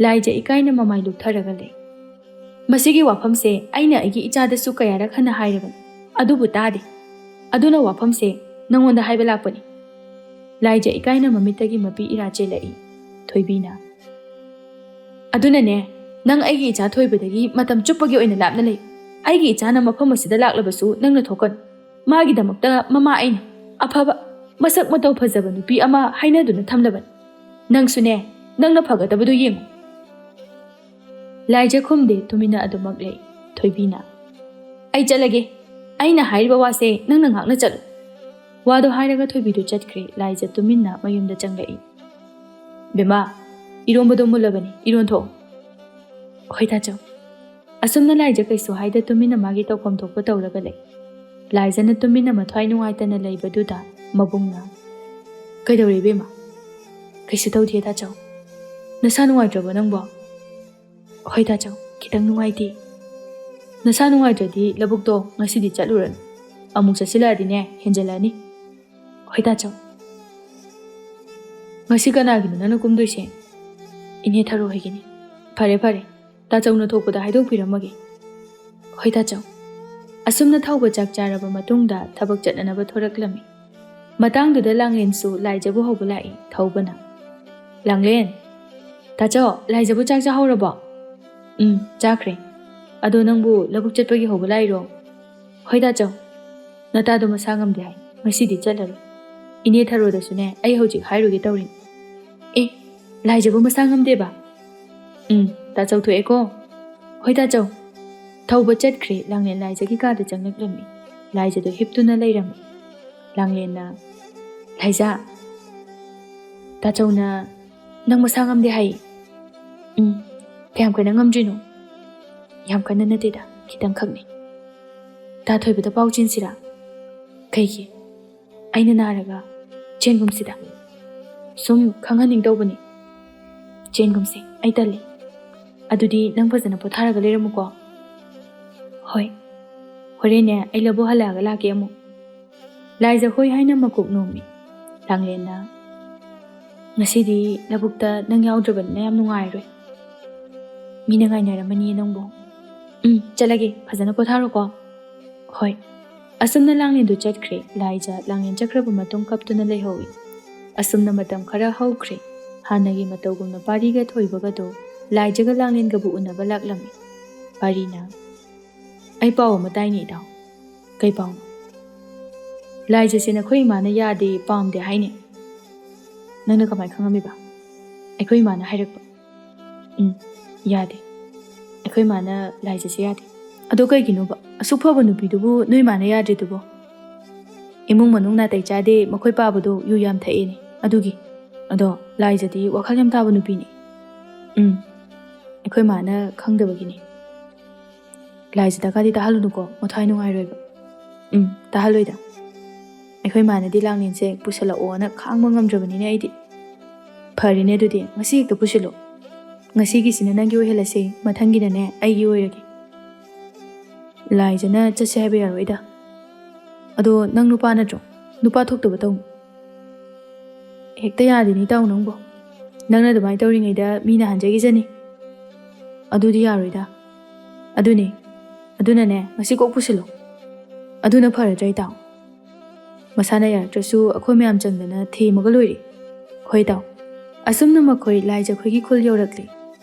ꯂꯥꯏꯖ ꯏꯀꯥꯏꯅ ꯃꯃꯥꯏ ꯂꯨꯞꯊꯔꯒ ꯂꯩ꯫ "ꯃꯁꯤꯒꯤ ꯋꯥꯐꯝꯁꯦ ꯑꯩꯅ ꯑꯩꯒꯤ ꯏꯆꯥꯗꯁꯨ ꯀꯌꯥꯔꯛ ꯍꯟꯅ ꯍꯥꯏꯔꯕꯅꯤ, ꯑꯗꯨꯕꯨ ꯇꯥꯗꯦ꯫ ꯑꯗꯨꯅ ꯋꯥꯐꯝꯁꯦ ꯅꯪꯉꯣꯟꯗ ꯍꯥꯏꯕ ꯂꯥꯛꯄꯅꯤ꯫" ꯂꯥꯏꯖ ꯏꯀꯥꯏꯅ ꯃꯃꯤꯠꯇꯒꯤ ꯃꯄꯤ ꯏꯔꯥ ꯆꯦꯜꯂꯛꯏ꯫ ꯊꯣꯏꯕꯤꯅ, "ꯑꯗꯨꯅꯅꯦ, ꯅꯪ ꯑꯩꯒꯤ ꯏꯆꯥ ꯊꯣꯏꯕꯗꯒꯤ ꯃꯇꯝ ꯆꯨꯞꯄꯒꯤ ꯑꯣꯏꯅ ꯂꯥꯞꯅ ꯂꯩ꯫ ꯑꯩꯒꯤ ꯏꯆꯥꯅ ꯃꯐꯝ ꯑꯁꯤꯗ ꯂꯥꯛꯂꯕꯁꯨ ꯅꯪꯅ ꯊꯣꯛꯀꯅꯨ꯫ ꯃꯥꯒꯤꯗꯃꯛꯇ ꯃꯃꯥ ꯑꯩꯅ ꯑꯐꯕ, ꯃꯁꯛ ꯃꯇꯧ ꯐꯖꯕ ꯅꯨꯄꯤ ꯑꯃ ꯍꯥꯏꯅꯗꯨꯅ ꯊꯝꯂꯕꯅꯤ꯫ ꯅꯪꯁꯨꯅꯦ, ꯅꯪꯅ ꯐꯒꯗꯕꯗꯨ ꯌꯦꯡꯉꯨ꯫" ꯂꯥꯏꯖ ꯈꯨꯝꯗꯦ, ꯇꯨꯃꯤꯟꯅ ꯑꯗꯨꯃꯛ ꯂꯩ꯫ ꯊꯣꯏꯕꯤꯅ, "ꯑꯩ ꯆꯠꯂꯒꯦ꯫ ꯑꯩꯅ ꯍꯥꯏꯔꯤꯕ ꯋꯥꯁꯦ ꯅꯪꯅ ꯉꯥꯛꯅ ꯆꯠꯂꯨ꯫" ꯋꯥꯗꯣ ꯍꯥꯏꯔꯒ ꯊꯣꯏꯕꯤꯗꯨ ꯆꯠꯈ꯭ꯔꯦ꯫ ꯂꯥꯏꯖ ꯇꯨꯃꯤꯟꯅ ꯃꯌꯨꯝꯗ ꯆꯪꯂꯛꯏ꯫ "ꯕꯦꯝꯃ, ꯏꯔꯣꯝꯕꯗꯣ ꯃꯨꯜꯂꯕꯅꯤ, ꯏꯔꯣꯟꯊꯣꯛꯑꯣ꯫" "ꯍꯣꯏ ꯇꯥꯆꯧ꯫" ꯑꯁꯨꯝꯅ ꯂꯥꯏꯖ ꯀꯩꯁꯨ ꯍꯥꯏꯗ ꯇꯨꯃꯤꯟꯅ ꯃꯥꯒꯤ ꯇꯧꯐꯝ ꯊꯣꯛꯄ ꯇꯧꯔꯒ ꯂꯩ꯫ ꯂꯥꯏꯖꯅ ꯇꯨꯃꯤꯟꯅ ꯃꯊ꯭ꯋꯥꯏ ꯅꯨꯡꯉꯥꯏꯇꯅ ꯂꯩꯕꯗꯨꯗ ꯃꯕꯨꯡꯅ, "ꯀꯩꯗꯧꯔꯦ ꯏꯕꯦꯝꯃ? ꯀꯩꯁꯨ ꯇꯧꯗꯦ ꯇꯥꯆꯧ꯫ ꯅꯁꯥ ꯅꯨꯡꯉꯥꯏꯇ꯭ꯔꯕꯣ ꯅꯪꯕꯣ?" "ꯍꯣꯏ ꯇꯥꯆꯧ, ꯈꯤꯇꯪ ꯅꯨꯡꯉꯥꯏꯇꯦ꯫" "ꯅꯁꯥ ꯅꯨꯡꯉꯥꯏꯇ꯭ꯔꯗꯤ ꯂꯧꯕꯨꯛꯇꯣ ꯉꯁꯤꯗꯤ ꯆꯠꯂꯨꯔꯅꯨ꯫ ꯑꯃꯨꯛ ꯆꯠꯁꯤꯜꯂꯛꯑꯗꯤꯅꯦ ꯍꯦꯟꯖꯜꯂꯛꯑꯅꯤ꯫" "ꯍꯣꯏ ꯇꯥꯆꯧ꯫" "ꯉꯁꯤ ꯀꯅꯥꯒꯤꯅꯣ ꯅꯪꯅ ꯀꯨꯝꯗꯣꯏꯁꯦ?" "ꯏꯅꯦ ꯊꯔꯣ ꯍꯣꯏꯒꯤꯅꯤ꯫" "ꯐꯔꯦ ꯐꯔꯦ, ꯇꯥꯆꯧꯅ ꯊꯣꯛꯄꯗ ꯍꯥꯏꯗꯣꯛꯄꯤꯔꯝꯃꯒꯦ꯫" "ꯍꯣꯏ ꯇꯥꯆꯧ꯫" ꯑꯁꯨꯝꯅ ꯊꯧꯕ ꯆꯥꯛ ꯆꯥꯔꯕ ꯃꯇꯨꯡꯗ ꯊꯕꯛ ꯆꯠꯅꯅꯕ ꯊꯣꯔꯛꯂꯝꯃꯤ꯫ ꯃꯇꯥꯡꯗꯨꯗ ꯂꯥꯡꯂꯦꯟꯁꯨ ꯂꯥꯏꯖꯕꯨ ꯍꯧꯕ ꯂꯥꯛꯏ꯫ ꯊꯧꯕꯅ, "ꯂꯥꯡꯂꯦꯟ!" "ꯇꯥꯆꯧ, ꯂꯥꯏꯖꯕꯨ ꯆꯥꯛ ꯆꯥꯍꯧꯔꯕꯣ?" "ꯎꯝ, ꯆꯥꯈ꯭ꯔꯦ꯫ ꯑꯗꯣ ꯅꯪꯕꯨ ꯂꯧꯕꯨꯛ ꯆꯠꯄꯒꯤ ꯍꯧꯕ ꯂꯥꯛꯏꯔꯣ?" "ꯍꯣꯏ ꯇꯥꯆꯧ꯫" "ꯅꯇꯥꯗꯣ ꯃꯁꯥ ꯉꯝꯗꯦ ꯍꯥꯏ, ꯉꯁꯤꯗꯤ ꯆꯠꯂꯔꯣꯏ꯫ ꯏꯅꯦ ꯊꯔꯣꯗꯁꯨꯅꯦ ꯑꯩ ꯍꯧꯖꯤꯛ ꯍꯥꯏꯔꯨꯒꯦ ꯇꯧꯔꯤꯅꯤ꯫" "ꯑꯦ, ꯂꯥꯏꯖꯕꯨ ꯃꯁꯥ ꯉꯝꯗꯦꯕ?" "ꯎꯝ, ꯇꯥꯆꯧ ꯊꯣꯛꯑꯦꯀꯣ꯫" "ꯍꯣꯏ ꯇꯥꯆꯧ꯫" ꯊꯧꯕ ꯆꯠꯈ꯭ꯔꯦ꯫ ꯂꯥꯡꯂꯦꯟ ꯂꯥꯏꯖꯒꯤ ꯀꯥꯗ ꯆꯪꯂꯛꯂꯝꯃꯤ꯫ ꯂꯥꯏꯖꯗꯣ ꯍꯤꯞꯇꯨꯅ ꯂꯩꯔꯝꯃꯤ꯫ ꯂꯥꯡꯂꯦꯟꯅ, "ꯂꯥꯏꯖ!" ꯇꯥꯆꯧꯅ ꯅꯪ ꯃꯁꯥ ꯉꯝꯗꯦ ꯍꯥꯏ꯫ ꯎꯝ, ꯀꯌꯥꯝ ꯀꯟꯅ ꯉꯝꯗ꯭ꯔꯤꯅꯣ? ꯌꯥꯝ ꯀꯟꯅ ꯅꯠꯇꯦꯗ, ꯈꯤꯇꯪꯈꯛꯅꯤ꯫ ꯇꯥ ꯊꯣꯏꯕꯗ ꯄꯥꯎ ꯆꯦꯟꯁꯤꯔꯥ? ꯀꯩꯒꯤ? ꯑꯩꯅ ꯅꯥꯔꯒ ꯆꯦꯟꯒꯨꯝꯁꯤꯗ꯫ ꯁꯨꯝ ꯈꯪꯍꯟꯅꯤꯡꯗꯧꯕꯅꯤ꯫ ꯆꯦꯟꯒꯨꯝꯁꯦ, ꯑꯩ ꯇꯜꯂꯤ꯫ ꯑꯗꯨꯗꯤ ꯅꯪ ꯐꯖꯅ ꯄꯣꯊꯥꯔꯒ ꯂꯩꯔꯝꯃꯨꯀꯣ꯫ ꯍꯣꯏ, ꯍꯣꯔꯦꯟꯅꯦ ꯑꯩ ꯂꯧꯕꯨꯛ ꯍꯜꯂꯛꯑꯒ ꯂꯥꯛꯀꯦ ꯑꯃꯨꯛ꯫ ꯂꯥꯏꯖ ꯍꯣꯏ ꯍꯥꯏꯅ ꯃꯀꯣꯛ ꯅꯣꯝꯃꯤ꯫ ꯂꯥꯡꯂꯦꯟꯅ, "ꯉꯁꯤꯗꯤ ꯂꯧꯕꯨꯛꯇ ꯅꯪ ꯌꯥꯎꯗ꯭ꯔꯕꯅꯤꯅ ꯌꯥꯝ ꯅꯨꯡꯉꯥꯏꯔꯣꯏ꯫ ꯃꯤꯅ ꯉꯥꯏꯅꯔꯝꯃꯅꯤ ꯅꯪꯕꯨ꯫ ꯎꯝ, ꯆꯠꯂꯒꯦ, ꯐꯖꯅ ꯄꯣꯊꯥꯔꯣꯀꯣ꯫" ꯍꯣꯏ꯫ ꯑꯁꯨꯝꯅ ꯂꯥꯡꯂꯦꯟꯗꯨ ꯆꯠꯈ꯭ꯔꯦ꯫ ꯂꯥꯏꯖ ꯂꯥꯡꯂꯦꯟ ꯆꯠꯈ꯭ꯔꯕ ꯃꯇꯨꯡ ꯀꯞꯇꯨꯅ ꯂꯩꯍꯧꯏ꯫ ꯑꯁꯨꯝꯅ ꯃꯇꯝ ꯈꯔ ꯍꯧꯈ꯭ꯔꯦ꯫ ꯍꯥꯟꯅꯒꯤ ꯃꯇꯧꯒꯨꯝꯅ ꯄꯥꯔꯤꯒ ꯊꯣꯏꯕꯒꯗꯣ ꯂꯥꯏꯖꯒ ꯂꯥꯡꯂꯦꯟꯒꯕꯨ ꯎꯅꯕ ꯂꯥꯛꯂꯝꯃꯤ꯫ ꯄꯥꯔꯤꯅ, "ꯑꯩ ꯄꯥꯎ ꯑꯃ ꯇꯥꯏꯅꯦ ꯏꯇꯥꯎ꯫" "ꯀꯩ ꯄꯥꯎꯅꯣ?" "ꯂꯥꯏꯖꯁꯦ ꯅꯈꯣꯏ ꯏꯃꯥꯅ ꯌꯥꯗꯦ, ꯄꯥꯝꯗꯦ ꯍꯥꯏꯅꯦ꯫ ꯅꯪꯅ ꯀꯃꯥꯏ ꯈꯪꯉꯝꯃꯤꯕ?" "ꯑꯩꯈꯣꯏ ꯏꯃꯥꯅ ꯍꯥꯏꯔꯛꯄ꯫" "ꯎꯝ, ꯌꯥꯗꯦ꯫ ꯑꯩꯈꯣꯏ ꯏꯃꯥꯅ ꯂꯥꯏꯖꯁꯦ ꯌꯥꯗꯦ꯫" "ꯑꯗꯣ ꯀꯩꯒꯤꯅꯣꯕ? ꯑꯁꯨꯛ ꯐꯕ ꯅꯨꯄꯤꯗꯨꯕꯨ ꯅꯣꯏ ꯏꯃꯥꯅ ꯌꯥꯗ꯭ꯔꯤꯗꯨꯕꯣ?" "ꯏꯃꯨꯡ ꯃꯅꯨꯡ ꯅꯥꯇꯩ ꯆꯥꯗꯦ, ꯃꯈꯣꯏ ꯄꯥꯕꯗꯣ ꯌꯨ ꯌꯥꯝ ꯊꯛꯑꯦꯅꯦ, ꯑꯗꯨꯒꯤ꯫ ꯑꯗꯣ ꯂꯥꯏꯖꯗꯤ ꯋꯥꯈꯜ ꯌꯥꯝ ꯇꯥꯕ ꯅꯨꯄꯤꯅꯤ꯫" "ꯎꯝ, ꯑꯩꯈꯣꯏ ꯃꯥꯅ ꯈꯪꯗꯕꯒꯤꯅꯤ꯫" "ꯂꯥꯏꯖꯗꯒꯗꯤ ꯇꯥꯍꯜꯂꯨꯅꯨꯀꯣ, ꯃꯊ꯭ꯋꯥꯏ ꯅꯨꯡꯉꯥꯏꯔꯣꯏꯕ꯫" "ꯎꯝ, ꯇꯥꯍꯜꯂꯣꯏꯗ꯫ ꯑꯩꯈꯣꯏ ꯃꯥꯅꯗꯤ ꯂꯥꯡꯂꯦꯟꯁꯦ ꯄꯨꯁꯜꯂꯛꯑꯣꯅ ꯈꯥꯡꯕ ꯉꯝꯗ꯭ꯔꯕꯅꯤꯅꯦ ꯑꯩꯗꯤ꯫" "ꯐꯔꯦꯅꯦ ꯑꯗꯨꯗꯤ, ꯉꯁꯤ ꯍꯦꯛꯇ ꯄꯨꯁꯤꯜꯂꯣ꯫ ꯉꯁꯤꯒꯤꯁꯤꯅ ꯅꯪꯒꯤ ꯑꯣꯏꯍꯜꯂꯁꯦ, ꯃꯊꯪꯒꯤꯅꯅꯦ ꯑꯩꯒꯤ ꯑꯣꯏꯔꯒꯦ꯫" "ꯂꯥꯏꯖꯅ ꯆꯠꯁꯦ ꯍꯥꯏꯕ ꯌꯥꯔꯣꯏꯗ꯫ ꯑꯗꯣ ꯅꯪ ꯅꯨꯄꯥ ꯅꯠꯇ꯭ꯔꯣ? ꯅꯨꯄꯥ ꯊꯣꯛꯇꯕ ꯇꯧꯅꯨ꯫" "ꯍꯦꯛꯇ ꯌꯥꯗꯦꯅꯦ ꯏꯇꯥꯎ ꯅꯪꯕꯣ꯫ ꯅꯪꯅ ꯑꯗꯨꯃꯥꯏꯅ ꯇꯧꯔꯤꯉꯩꯗ ꯃꯤꯅ ꯍꯟꯖꯈꯤꯖꯅꯤ꯫ ꯑꯗꯨꯗꯤ ꯌꯥꯔꯣꯏꯗ꯫ ꯑꯗꯨꯅꯦ, ꯑꯗꯨꯅꯅꯦ ꯉꯁꯤ ꯀꯣꯛ ꯄꯨꯁꯤꯜꯂꯣ꯫ ꯑꯗꯨꯅ ꯐꯔꯗ꯭ꯔꯥ ꯏꯇꯥꯎ? ꯃꯁꯥꯅ ꯌꯥꯔꯛꯇ꯭ꯔꯁꯨ ꯑꯩꯈꯣꯏ ꯃꯌꯥꯝ ꯆꯪꯗꯅ ꯊꯦꯝꯃꯒ ꯂꯣꯏꯔꯦ꯫ ꯍꯣꯏ ꯏꯇꯥꯎ꯫" ꯑꯁꯨꯝꯅ ꯃꯈꯣꯏ ꯂꯥꯏꯖꯈꯣꯏꯒꯤ ꯈꯨꯜ ꯌꯧꯔꯛꯂꯦ꯫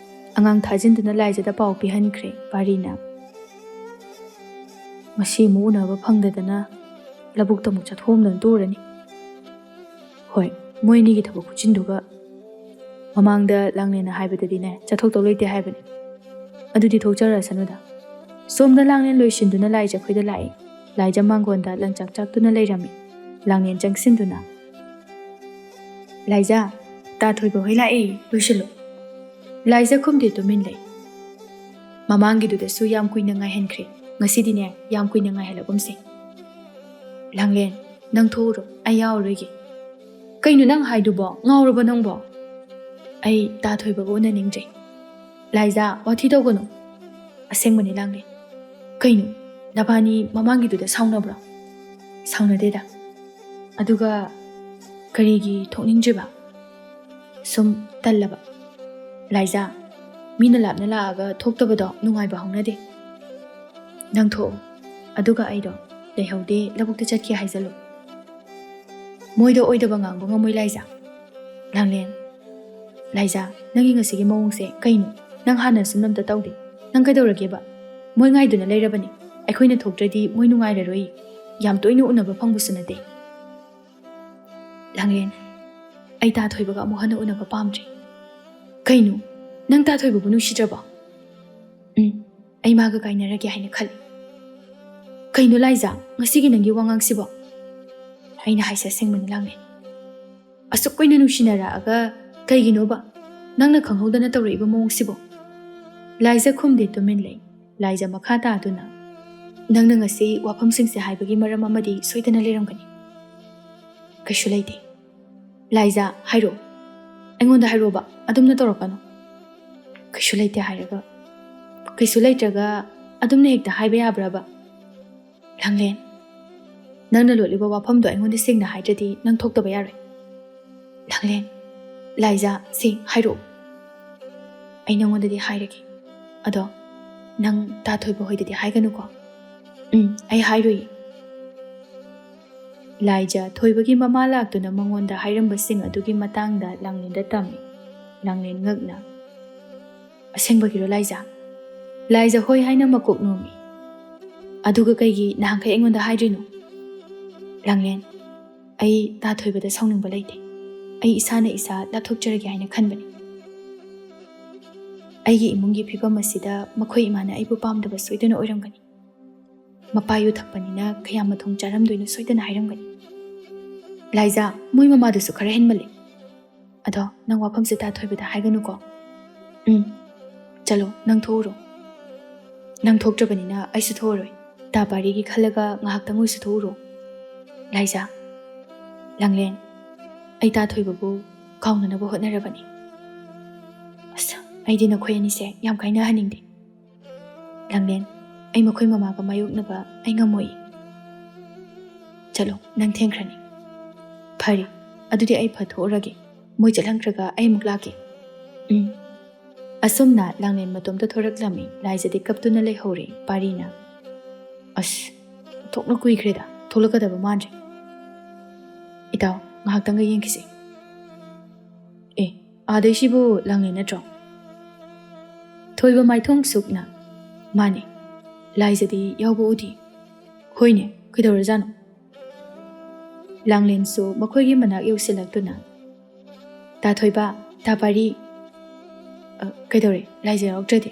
ꯑꯉꯥꯡ ꯊꯥꯖꯤꯟꯗꯨꯅ ꯂꯥꯏꯖꯗ ꯄꯥꯎ ꯄꯤꯍꯟꯈ꯭ꯔꯦ ꯄꯥꯔꯤꯅ꯫ "ꯉꯁꯤ ꯑꯃꯨꯛ ꯎꯅꯕ ꯐꯪꯗꯗꯅ ꯂꯧꯕꯨꯛꯇ ꯑꯃꯨꯛ ꯆꯠꯊꯣꯛꯑꯝꯗꯅ ꯇꯣꯔꯅꯤ꯫" "ꯍꯣꯏ, ꯃꯣꯏ ꯑꯅꯤꯒꯤ ꯊꯕꯛ ꯈꯨꯠꯆꯤꯟꯗꯨꯒ꯫ ꯃꯃꯥꯡꯗ ꯂꯥꯡꯂꯦꯟꯅ ꯍꯥꯏꯕꯗꯗꯤꯅꯦ, ꯆꯠꯊꯣꯛꯇꯧ ꯂꯩꯇꯦ ꯍꯥꯏꯕꯅꯤ꯫ ꯑꯗꯨꯗꯤ ꯊꯣꯛꯆꯔꯁꯅꯨꯗ꯫" ꯁꯣꯝꯗ ꯂꯥꯡꯂꯦꯟ ꯂꯣꯏꯁꯤꯟꯗꯨꯅ ꯂꯥꯏꯖꯈꯣꯏꯗ ꯂꯥꯛꯏ꯫ ꯂꯥꯏꯖ ꯃꯥꯡꯒꯣꯟꯗ ꯂꯪꯆꯥꯛ ꯆꯥꯛꯇꯨꯅ ꯂꯩꯔꯝꯃꯤ꯫ ꯂꯥꯡꯂꯦꯟ ꯆꯪꯁꯤꯟꯗꯨꯅ, "ꯂꯥꯏꯖ, ꯇꯥꯊꯣꯏꯕ ꯍꯣꯏ ꯂꯥꯛꯑꯦ, ꯂꯣꯏꯁꯤꯜꯂꯣ꯫ ꯂꯥꯏꯖ ꯈꯨꯝꯗꯦ, ꯇꯨꯃꯤꯟ ꯂꯩ꯫ ꯃꯃꯥꯡꯒꯤꯗꯨꯗꯁꯨ ꯌꯥꯝ ꯀꯨꯏꯅ ꯉꯥꯏꯍꯟꯈ꯭ꯔꯦ, ꯉꯁꯤꯗꯤꯅꯦ ꯌꯥꯝ ꯀꯨꯏꯅ ꯉꯥꯏꯍꯜꯂꯒꯨꯝꯁꯦ꯫ ꯂꯥꯡꯂꯦꯟ, ꯅꯪ ꯊꯣꯛꯎꯔꯣ, ꯑꯩ ꯌꯥꯎꯔꯔꯣꯏꯒꯦ꯫ ꯀꯩꯅꯣ ꯅꯪ ꯍꯥꯏꯗꯨꯕꯣ? ꯉꯥꯎꯔꯕꯣ ꯅꯪꯕꯣ? ꯑꯩ ꯇꯥꯊꯣꯏꯕꯒ ꯎꯅꯅꯤꯡꯗ꯭ꯔꯦ꯫ ꯂꯥꯏꯖꯥ, ꯋꯥꯊꯤ ꯇꯧꯒꯅꯨ꯫ ꯑꯁꯦꯡꯕꯅꯤ ꯂꯥꯡꯂꯦꯟ꯫ ꯀꯩꯅꯣ, ꯅꯕꯥꯅꯤ ꯃꯃꯥꯡꯒꯤꯗꯨꯗ ꯁꯥꯎꯅꯕ꯭ꯔꯣ? ꯁꯥꯎꯅꯗꯦꯗ꯫ ꯑꯗꯨꯒ ꯀꯔꯤꯒꯤ ꯊꯣꯛꯅꯤꯡꯗ꯭ꯔꯤꯕ? ꯁꯨꯝ ꯇꯜꯂꯕ꯫ ꯂꯥꯏꯖꯥ, ꯃꯤꯅ ꯂꯥꯞꯅ ꯂꯥꯛꯑꯒ ꯊꯣꯛꯇꯕꯗꯣ ꯅꯨꯡꯉꯥꯏꯕ ꯍꯧꯅꯗꯦ꯫ ꯅꯪ ꯊꯣꯛꯑꯣ, ꯑꯗꯨꯒ ꯑꯩꯗꯣ ꯂꯩꯍꯧꯗꯦ, ꯂꯧꯕꯨꯛꯇ ꯆꯠꯈꯤ ꯍꯥꯏꯖꯜꯂꯨ꯫ ꯃꯣꯏꯗ ꯑꯣꯏꯗꯕ ꯉꯥꯡꯕ ꯉꯝꯃꯣꯏ ꯂꯥꯏꯖꯥ꯫ ꯂꯥꯡꯂꯦꯟ, ꯂꯥꯏꯖꯥ, ꯅꯪꯒꯤ ꯉꯁꯤꯒꯤ ꯃꯑꯣꯡꯁꯦ ꯀꯩꯅꯣ? ꯅꯪ ꯍꯥꯟꯅ ꯁꯨꯝ ꯑꯝꯇ ꯇꯧꯗꯦ꯫ ꯅꯪ ꯀꯩꯗꯧꯔꯒꯦꯕ? ꯃꯣꯏ ꯉꯥꯏꯗꯨꯅ ꯂꯩꯔꯕꯅꯤ꯫ ꯑꯩꯈꯣꯏꯅ ꯊꯣꯛꯇ꯭ꯔꯗꯤ ꯃꯣꯏ ꯅꯨꯡꯉꯥꯏꯔꯔꯣꯏ꯫ ꯌꯥꯝ ꯇꯣꯏꯅ ꯎꯅꯕ ꯐꯪꯕꯁꯨ ꯅꯠꯇꯦ꯫ ꯂꯥꯡꯂꯦꯟ, ꯑꯩ ꯇꯥꯊꯣꯏꯕꯒ ꯑꯃꯨꯛ ꯍꯟꯅ ꯎꯅꯕ ꯄꯥꯝꯗ꯭ꯔꯦ꯫ ꯀꯩꯅꯣ? ꯅꯪ ꯇꯥꯊꯣꯏꯕꯕꯨ ꯅꯨꯡꯁꯤꯗ꯭ꯔꯕꯣ? ꯎꯝ, ꯑꯩ ꯃꯥꯒ ꯀꯥꯏꯅꯔꯒꯦ ꯍꯥꯏꯅ ꯈꯜꯂꯤ꯫ ꯀꯩꯅꯣ ꯂꯥꯏꯖꯥ, ꯉꯁꯤꯒꯤ ꯅꯪꯒꯤ ꯋꯥꯉꯥꯡꯁꯤꯕꯣ? ꯑꯩꯅ ꯍꯥꯏꯁꯦ ꯑꯁꯦꯡꯕꯅꯤ ꯂꯥꯡꯂꯦꯟ꯫ ꯑꯁꯨꯛ ꯀꯨꯏꯅ ꯅꯨꯡꯁꯤꯅꯔꯛꯑꯒ ꯀꯩꯒꯤꯅꯣꯕ ꯅꯪꯅ ꯈꯪꯍꯧꯗꯅ ꯇꯧꯔꯛꯏꯕ ꯃꯑꯣꯡꯁꯤꯕꯣ? ꯂꯥꯏꯖ ꯈꯨꯝꯗꯦ, ꯇꯨꯃꯤꯟ ꯂꯩ꯫ ꯂꯥꯏꯖ ꯃꯈꯥ ꯇꯥꯗꯨꯅ, ꯅꯪꯅ ꯉꯁꯤ ꯋꯥꯐꯝꯁꯤꯡꯁꯦ ꯍꯥꯏꯕꯒꯤ ꯃꯔꯝ ꯑꯃꯗꯤ ꯁꯣꯏꯗꯅ ꯂꯩꯔꯝꯒꯅꯤ꯫ ꯀꯩꯁꯨ ꯂꯩꯇꯦ꯫ ꯂꯥꯏꯖ, ꯍꯥꯏꯔꯛꯑꯣ꯫ ꯑꯩꯉꯣꯟꯗ ꯍꯥꯏꯔꯛꯑꯣꯕ, ꯑꯗꯨꯝꯅ ꯇꯧꯔꯛꯀꯅꯨ꯫ ꯀꯩꯁꯨ ꯂꯩꯇꯦ ꯍꯥꯏꯔꯒ, ꯀꯩꯁꯨ ꯂꯩꯇ꯭ꯔꯒ ꯑꯗꯨꯝꯅ ꯍꯦꯛꯇ ꯍꯥꯏꯕ ꯌꯥꯕ꯭ꯔꯕ? ꯂꯥꯡꯂꯦꯟ, ꯅꯪꯅ ꯂꯣꯠꯂꯤꯕ ꯋꯥꯐꯝꯗꯣ ꯑꯩꯉꯣꯟꯗ ꯁꯦꯡꯅ ꯍꯥꯏꯗ꯭ꯔꯗꯤ ꯅꯪ ꯊꯣꯛꯇꯕ ꯌꯥꯔꯣꯏ꯫ ꯂꯥꯡꯂꯦꯟ, ꯂꯥꯏꯖꯥ, ꯁꯦ ꯍꯥꯏꯔꯛꯑꯣ꯫ ꯑꯩ ꯅꯉꯣꯟꯗꯗꯤ ꯍꯥꯏꯔꯒꯦ, ꯑꯗꯣ ꯅꯪ ꯇꯥꯊꯣꯏꯕ ꯍꯣꯏꯗꯗꯤ ꯍꯥꯏꯒꯅꯨꯀꯣ꯫ ꯎꯝ, ꯑꯩ ꯍꯥꯏꯔꯣꯏꯌꯦ꯫ ꯂꯥꯏꯖ ꯊꯣꯏꯕꯒꯤ ꯃꯃꯥ ꯂꯥꯛꯇꯨꯅ ꯃꯉꯣꯟꯗ ꯍꯥꯏꯔꯝꯕꯁꯤꯡ ꯑꯗꯨꯒꯤ ꯃꯇꯥꯡꯗ ꯂꯥꯡꯂꯦꯟꯗ ꯇꯝꯃꯤ꯫ ꯂꯥꯡꯂꯦꯟ ꯉꯛꯅ, ꯑꯁꯦꯡꯕꯒꯤꯔꯣ ꯂꯥꯏꯖ? ꯂꯥꯏꯖ ꯍꯣꯏ ꯍꯥꯏꯅ ꯃꯀꯣꯛ ꯅꯣꯝꯃꯤ꯫ ꯑꯗꯨꯒ ꯀꯩꯒꯤ ꯅꯍꯥꯟꯈꯩ ꯑꯩꯉꯣꯟꯗ ꯍꯥꯏꯗ꯭ꯔꯤꯅꯣ? ꯂꯥꯡꯂꯦꯟ, ꯑꯩ ꯇꯥꯊꯣꯏꯕꯗ ꯁꯥꯎꯅꯤꯡꯕ ꯂꯩꯇꯦ꯫ ꯑꯩ ꯏꯁꯥꯅ ꯏꯁꯥ ꯂꯥꯞꯊꯣꯛꯆꯔꯒꯦ ꯍꯥꯏꯅ ꯈꯟꯕꯅꯤ꯫ ꯑꯩꯒꯤ ꯏꯃꯨꯡꯒꯤ ꯐꯤꯕꯝ ꯑꯁꯤꯗ ꯃꯈꯣꯏ ꯏꯃꯥꯅ ꯑꯩꯕꯨ ꯄꯥꯝꯗꯕ ꯁꯣꯏꯗꯅ ꯑꯣꯏꯔꯝꯒꯅꯤ꯫ ꯃꯄꯥ ꯌꯨ ꯊꯛꯄꯅꯤꯅ ꯀꯌꯥꯝ ꯃꯊꯣꯡ ꯆꯥꯔꯝꯗꯣꯏꯅꯣ ꯁꯣꯏꯗꯅ ꯍꯥꯏꯔꯝꯒꯅꯤ꯫ ꯂꯥꯏꯖꯥ, ꯃꯣꯏ ꯃꯃꯥꯗꯨꯁꯨ ꯈꯔ ꯍꯦꯟꯃꯜꯂꯦ꯫ ꯑꯗꯣ ꯅꯪ ꯋꯥꯐꯝꯁꯦ ꯇꯥ ꯊꯣꯏꯕꯗ ꯍꯥꯏꯒꯅꯨꯀꯣ꯫ ꯎꯝ, ꯆꯠꯂꯣ, ꯅꯪ ꯊꯣꯛꯎꯔꯣ꯫ ꯅꯪ ꯊꯣꯛꯇ꯭ꯔꯕꯅꯤꯅ ꯑꯩꯁꯨ ꯊꯣꯛꯑꯔꯣꯏ꯫ ꯇꯥ ꯄꯥꯔꯤꯒꯤ ꯈꯜꯂꯒ ꯉꯥꯏꯍꯥꯛꯇꯪ ꯑꯣꯏꯁꯨ ꯊꯣꯛꯎꯔꯣ꯫ ꯂꯥꯏꯖꯥ, ꯂꯥꯡꯂꯦꯟ, ꯑꯩ ꯇꯥ ꯊꯣꯏꯕꯕꯨ ꯀꯥꯎꯅꯅꯕ ꯍꯣꯠꯅꯔꯕꯅꯤ꯫ ꯑꯁ, ꯑꯩꯗꯤ ꯅꯈꯣꯏ ꯑꯅꯤꯁꯦ ꯌꯥꯝ ꯀꯥꯏꯅꯍꯟꯅꯤꯡꯗꯦ꯫ ꯂꯥꯡꯂꯦꯟ, ꯑꯩ ꯃꯈꯣꯏ ꯃꯃꯥꯒ ꯃꯥꯌꯣꯛꯅꯕ ꯑꯩ ꯉꯝꯃꯣꯏ꯫ ꯆꯠꯂꯣ, ꯅꯪ ꯊꯦꯡꯈ꯭ꯔꯅꯤ꯫ ꯐꯔꯦ, ꯑꯗꯨꯗꯤ ꯑꯩ ꯐꯠ ꯊꯣꯛꯎꯔꯒꯦ꯫ ꯃꯣꯏ ꯆꯠꯍꯟꯈ꯭ꯔꯒ ꯑꯩ ꯑꯃꯨꯛ ꯂꯥꯛꯀꯦ꯫ ꯎꯝ꯫ ꯑꯁꯨꯝꯅ ꯂꯥꯡꯂꯦꯟ ꯃꯇꯣꯝꯇ ꯊꯣꯔꯛꯂꯝꯃꯤ꯫ ꯂꯥꯏꯖꯗꯤ ꯀꯞꯇꯨꯅ ꯂꯩꯍꯧꯔꯦ꯫ ꯄꯥꯔꯤꯅ, "ꯑꯁ, ꯊꯣꯛꯅ ꯀꯨꯏꯈ꯭ꯔꯦꯗ, ꯊꯣꯛꯂꯛꯀꯗꯕ ꯃꯥꯟꯗ꯭ꯔꯦ꯫ ꯏꯇꯥꯎ, ꯉꯥꯏꯍꯥꯛꯇꯪꯒ ꯌꯦꯡꯈꯤꯁꯦ꯫ ꯑꯦ, ꯑꯥꯗꯩꯁꯤꯕꯨ ꯂꯥꯡꯂꯦꯟ ꯅꯠꯇ꯭ꯔꯣ?" ꯊꯣꯏꯕ ꯃꯥꯏꯊꯣꯡ ꯁꯨꯛꯅ, "ꯃꯥꯅꯦ, ꯂꯥꯏꯖꯗꯤ ꯌꯥꯎꯕ ꯎꯗꯦ꯫ ꯍꯣꯏꯅꯦ, ꯀꯩꯗꯧꯔꯖꯥꯠꯅꯣ?" ꯂꯥꯡꯂꯦꯟꯁꯨ ꯃꯈꯣꯏꯒꯤ ꯃꯅꯥꯛ ꯌꯧꯁꯤꯜꯂꯛꯇꯨꯅ, "ꯇꯥ ꯊꯣꯏꯕ, ꯇꯥ ꯄꯥꯔꯤ, ꯑ, ꯀꯩꯗꯧꯔꯦ? ꯂꯥꯏꯖ ꯌꯥꯎꯔꯛꯇ꯭ꯔꯗꯤ?"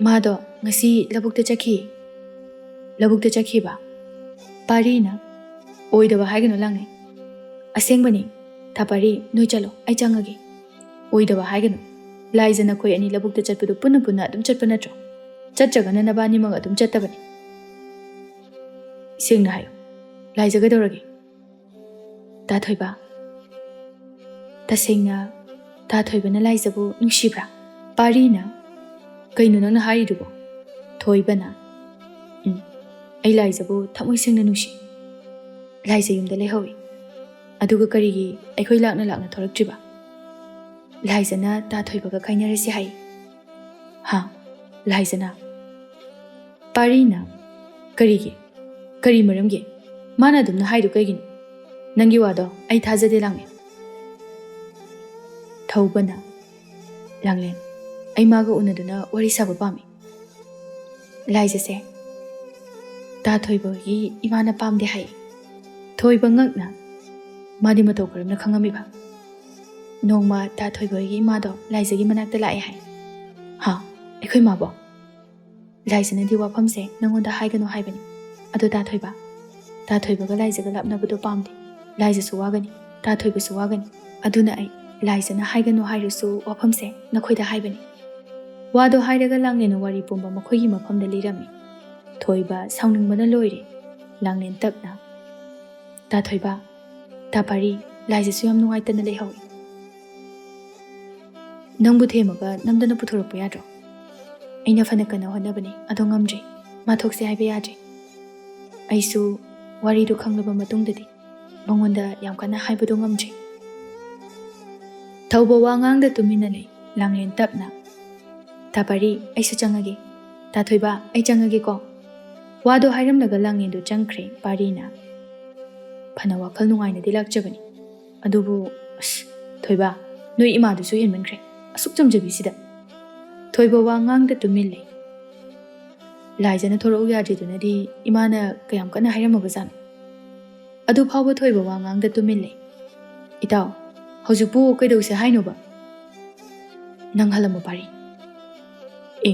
"ꯃꯥꯗꯣ ꯉꯁꯤ ꯂꯧꯕꯨꯛꯇ ꯆꯠꯈꯤ꯫" "ꯂꯧꯕꯨꯛꯇ ꯆꯠꯈꯤꯕ?" ꯄꯥꯔꯤꯅ, "ꯑꯣꯏꯗꯕ ꯍꯥꯏꯒꯅꯨ ꯂꯥꯡꯂꯦꯟ꯫ ꯑꯁꯦꯡꯕꯅꯤ꯫ ꯇꯥ ꯄꯥꯔꯤ, ꯅꯣꯏ ꯆꯠꯂꯣ, ꯑꯩ ꯆꯪꯉꯒꯦ꯫" "ꯑꯣꯏꯗꯕ ꯍꯥꯏꯒꯅꯨ꯫ ꯂꯥꯏꯖ ꯅꯈꯣꯏ ꯑꯅꯤ ꯂꯧꯕꯨꯛꯇ ꯆꯠꯄꯗꯨ ꯄꯨꯟꯅ ꯄꯨꯟꯅ ꯑꯗꯨꯝ ꯆꯠꯄ ꯅꯠꯇ꯭ꯔꯣ? ꯆꯠꯇ꯭ꯔꯒꯅ ꯅꯕꯥꯅꯤꯃꯛ ꯑꯗꯨꯝ ꯆꯠꯇꯕꯅꯤ꯫ ꯁꯦꯡꯅ ꯍꯥꯏꯌꯨ, ꯂꯥꯏꯖ ꯀꯩꯗꯧꯔꯒꯦ?" "ꯇꯥ ꯊꯣꯏꯕ, ꯇꯁꯦꯡꯅ ꯇꯥ ꯊꯣꯏꯕꯅ ꯂꯥꯏꯖꯕꯨ ꯅꯨꯡꯁꯤꯕ꯭ꯔꯥ?" ꯄꯥꯔꯤꯅ, "ꯀꯩꯅꯣ ꯅꯪꯅ ꯍꯥꯏꯔꯤꯗꯨꯕꯣ?" ꯊꯣꯏꯕꯅ, "ꯎꯝ, ꯑꯩ ꯂꯥꯏꯖꯕꯨ ꯊꯃꯣꯏ ꯁꯦꯡꯅ ꯅꯨꯡꯁꯤ꯫ ꯂꯥꯏꯖ ꯌꯨꯝꯗ ꯂꯩꯍꯧꯏ꯫ ꯑꯗꯨꯒ ꯀꯔꯤꯒꯤ ꯑꯩꯈꯣꯏ ꯂꯥꯛꯅ ꯂꯥꯛꯅ ꯊꯣꯔꯛꯇ꯭ꯔꯤꯕ? ꯂꯥꯏꯖꯅ ꯇꯥ ꯊꯣꯏꯕꯒ ꯀꯥꯏꯅꯔꯁꯤ ꯍꯥꯏ꯫" "ꯍꯥ? ꯂꯥꯏꯖꯅ?" ꯄꯥꯔꯤꯅ, "ꯀꯔꯤꯒꯤ? ꯀꯔꯤ ꯃꯔꯝꯒꯤ? ꯃꯥꯅ ꯑꯗꯨꯝꯅ ꯍꯥꯏꯗꯨ ꯀꯩꯒꯤꯅꯣ? ꯅꯪꯒꯤ ꯋꯥꯗꯣ ꯑꯩ ꯊꯥꯖꯗꯦ ꯂꯥꯡꯂꯦꯟ꯫" ꯊꯣꯏꯕꯅ, "ꯂꯥꯡꯂꯦꯟ, ꯑꯩ ꯃꯥꯒ ꯎꯅꯗꯨꯅ ꯋꯥꯔꯤ ꯁꯥꯕ ꯄꯥꯝꯃꯤ꯫ ꯂꯥꯏꯖꯁꯦ ꯇꯥ ꯊꯣꯏꯕꯒꯤ ꯏꯃꯥꯅ ꯄꯥꯝꯗꯦ ꯍꯥꯏ꯫" ꯊꯣꯏꯕ ꯉꯛꯅ, "ꯃꯥꯗꯤ ꯃꯇꯧ ꯀꯔꯝꯅ ꯈꯪꯉꯝꯃꯤꯕ?" "ꯅꯣꯡꯃ ꯇꯥ ꯊꯣꯏꯕꯒꯤ ꯏꯃꯥꯗꯣ ꯂꯥꯏꯖꯒꯤ ꯃꯅꯥꯛꯇ ꯂꯥꯛꯑꯦ ꯍꯥꯏ꯫" "ꯍꯥ? ꯑꯩꯈꯣꯏ ꯃꯥꯕꯣ?" "ꯂꯥꯏꯖꯅꯗꯤ ꯋꯥꯐꯝꯁꯦ ꯅꯪꯉꯣꯟꯗ ꯍꯥꯏꯒꯅꯨ ꯍꯥꯏꯕꯅꯤ꯫ ꯑꯗꯣ ꯇꯥ ꯊꯣꯏꯕ, ꯇꯥ ꯊꯣꯏꯕꯒ ꯂꯥꯏꯖꯒ ꯂꯥꯞꯅꯕꯗꯣ ꯄꯥꯝꯗꯦ꯫ ꯂꯥꯏꯖꯁꯨ ꯋꯥꯒꯅꯤ, ꯇꯥ ꯊꯣꯏꯕꯁꯨ ꯋꯥꯒꯅꯤ꯫ ꯑꯗꯨꯅ ꯑꯩ ꯂꯥꯏꯖꯅ ꯍꯥꯏꯒꯅꯨ ꯍꯥꯏꯔꯁꯨ ꯋꯥꯐꯝꯁꯦ ꯅꯈꯣꯏꯗ ꯍꯥꯏꯕꯅꯤ꯫ ꯋꯥꯗꯣ ꯍꯥꯏꯔꯒ ꯂꯥꯡꯂꯦꯟꯅ ꯋꯥꯔꯤ ꯄꯨꯝꯕ ꯃꯈꯣꯏꯒꯤ ꯃꯐꯝꯗ ꯂꯤꯔꯝꯃꯤ꯫ ꯊꯣꯏꯕ ꯁꯥꯎꯅꯤꯡꯕꯅ ꯂꯣꯏꯔꯦ꯫ ꯂꯥꯡꯂꯦꯟ ꯇꯞꯅ, "ꯇꯥ ꯊꯣꯏꯕ, ꯇꯥ ꯄꯥꯔꯤ, ꯂꯥꯏꯖꯁꯨ ꯌꯥꯝ ꯅꯨꯡꯉꯥꯏꯇꯅ ꯂꯩꯍꯧꯏ꯫ ꯅꯪꯕꯨ ꯊꯦꯝꯃꯒ ꯅꯝꯗꯅ ꯄꯨꯊꯣꯔꯛꯄ ꯌꯥꯗ꯭ꯔꯣ? ꯑꯩꯅ ꯐꯅ ꯀꯟꯅ ꯍꯣꯠꯅꯕꯅꯤ, ꯑꯗꯣ ꯉꯝꯗ꯭ꯔꯦ꯫ ꯃꯥ ꯊꯣꯛꯁꯦ ꯍꯥꯏꯕ ꯌꯥꯗ꯭ꯔꯦ꯫ ꯑꯩꯁꯨ ꯋꯥꯔꯤꯗꯨ ꯈꯪꯂꯕ ꯃꯇꯨꯡꯗꯗꯤ ꯃꯉꯣꯟꯗ ꯌꯥꯝ ꯀꯟꯅ ꯍꯥꯏꯕꯗꯨ ꯉꯝꯗ꯭ꯔꯦ꯫" ꯊꯧꯕ ꯋꯥ ꯉꯥꯡꯗ ꯇꯨꯃꯤꯟꯅ ꯂꯩ꯫ ꯂꯥꯡꯂꯦꯟ ꯇꯞꯅ, "ꯇꯥ ꯄꯥꯔꯤ, ꯑꯩꯁꯨ ꯆꯪꯉꯒꯦ꯫ ꯇꯥ ꯊꯣꯏꯕ, ꯑꯩ ꯆꯪꯉꯒꯦꯀꯣ꯫" ꯋꯥꯗꯣ ꯍꯥꯏꯔꯝꯂꯒ ꯂꯥꯡꯂꯦꯟꯗꯣ ꯆꯪꯈ꯭ꯔꯦ꯫ ꯄꯥꯔꯤꯅ, "ꯐꯅ ꯋꯥꯈꯜ ꯅꯨꯡꯉꯥꯏꯅꯗꯤ ꯂꯥꯛꯆꯕꯅꯤ, ꯑꯗꯨꯕꯨ ꯑꯁ, ꯊꯣꯏꯕ, ꯅꯣꯏ ꯏꯃꯥꯗꯨꯁꯨ ꯍꯦꯟꯃꯟꯈ꯭ꯔꯦ, ꯑꯁꯨꯛ ꯆꯝꯖꯕꯤꯁꯤꯗ꯫" ꯊꯣꯏꯕ ꯋꯥ ꯉꯥꯡꯗ ꯇꯨꯃꯤꯟ ꯂꯩ꯫ ꯂꯥꯏꯖꯅ ꯊꯣꯔꯛꯎ ꯌꯥꯗ꯭ꯔꯤꯗꯨꯅꯗꯤ ꯏꯃꯥꯅ ꯀꯌꯥꯝ ꯀꯟꯅ ꯍꯥꯏꯔꯝꯃꯕꯖꯥꯠꯅꯣ? ꯑꯗꯨ ꯐꯥꯎꯕ ꯊꯣꯏꯕ ꯋꯥ ꯉꯥꯡꯗ ꯇꯨꯃꯤꯟ ꯂꯩ꯫ "ꯏꯇꯥꯎ, ꯍꯧꯖꯤꯛꯄꯨ ꯀꯩꯗꯧꯁꯦ ꯍꯥꯏꯅꯣꯕ?" "ꯅꯪ ꯍꯜꯂꯝꯃꯣ ꯄꯥꯔꯤ꯫" "ꯑꯦ,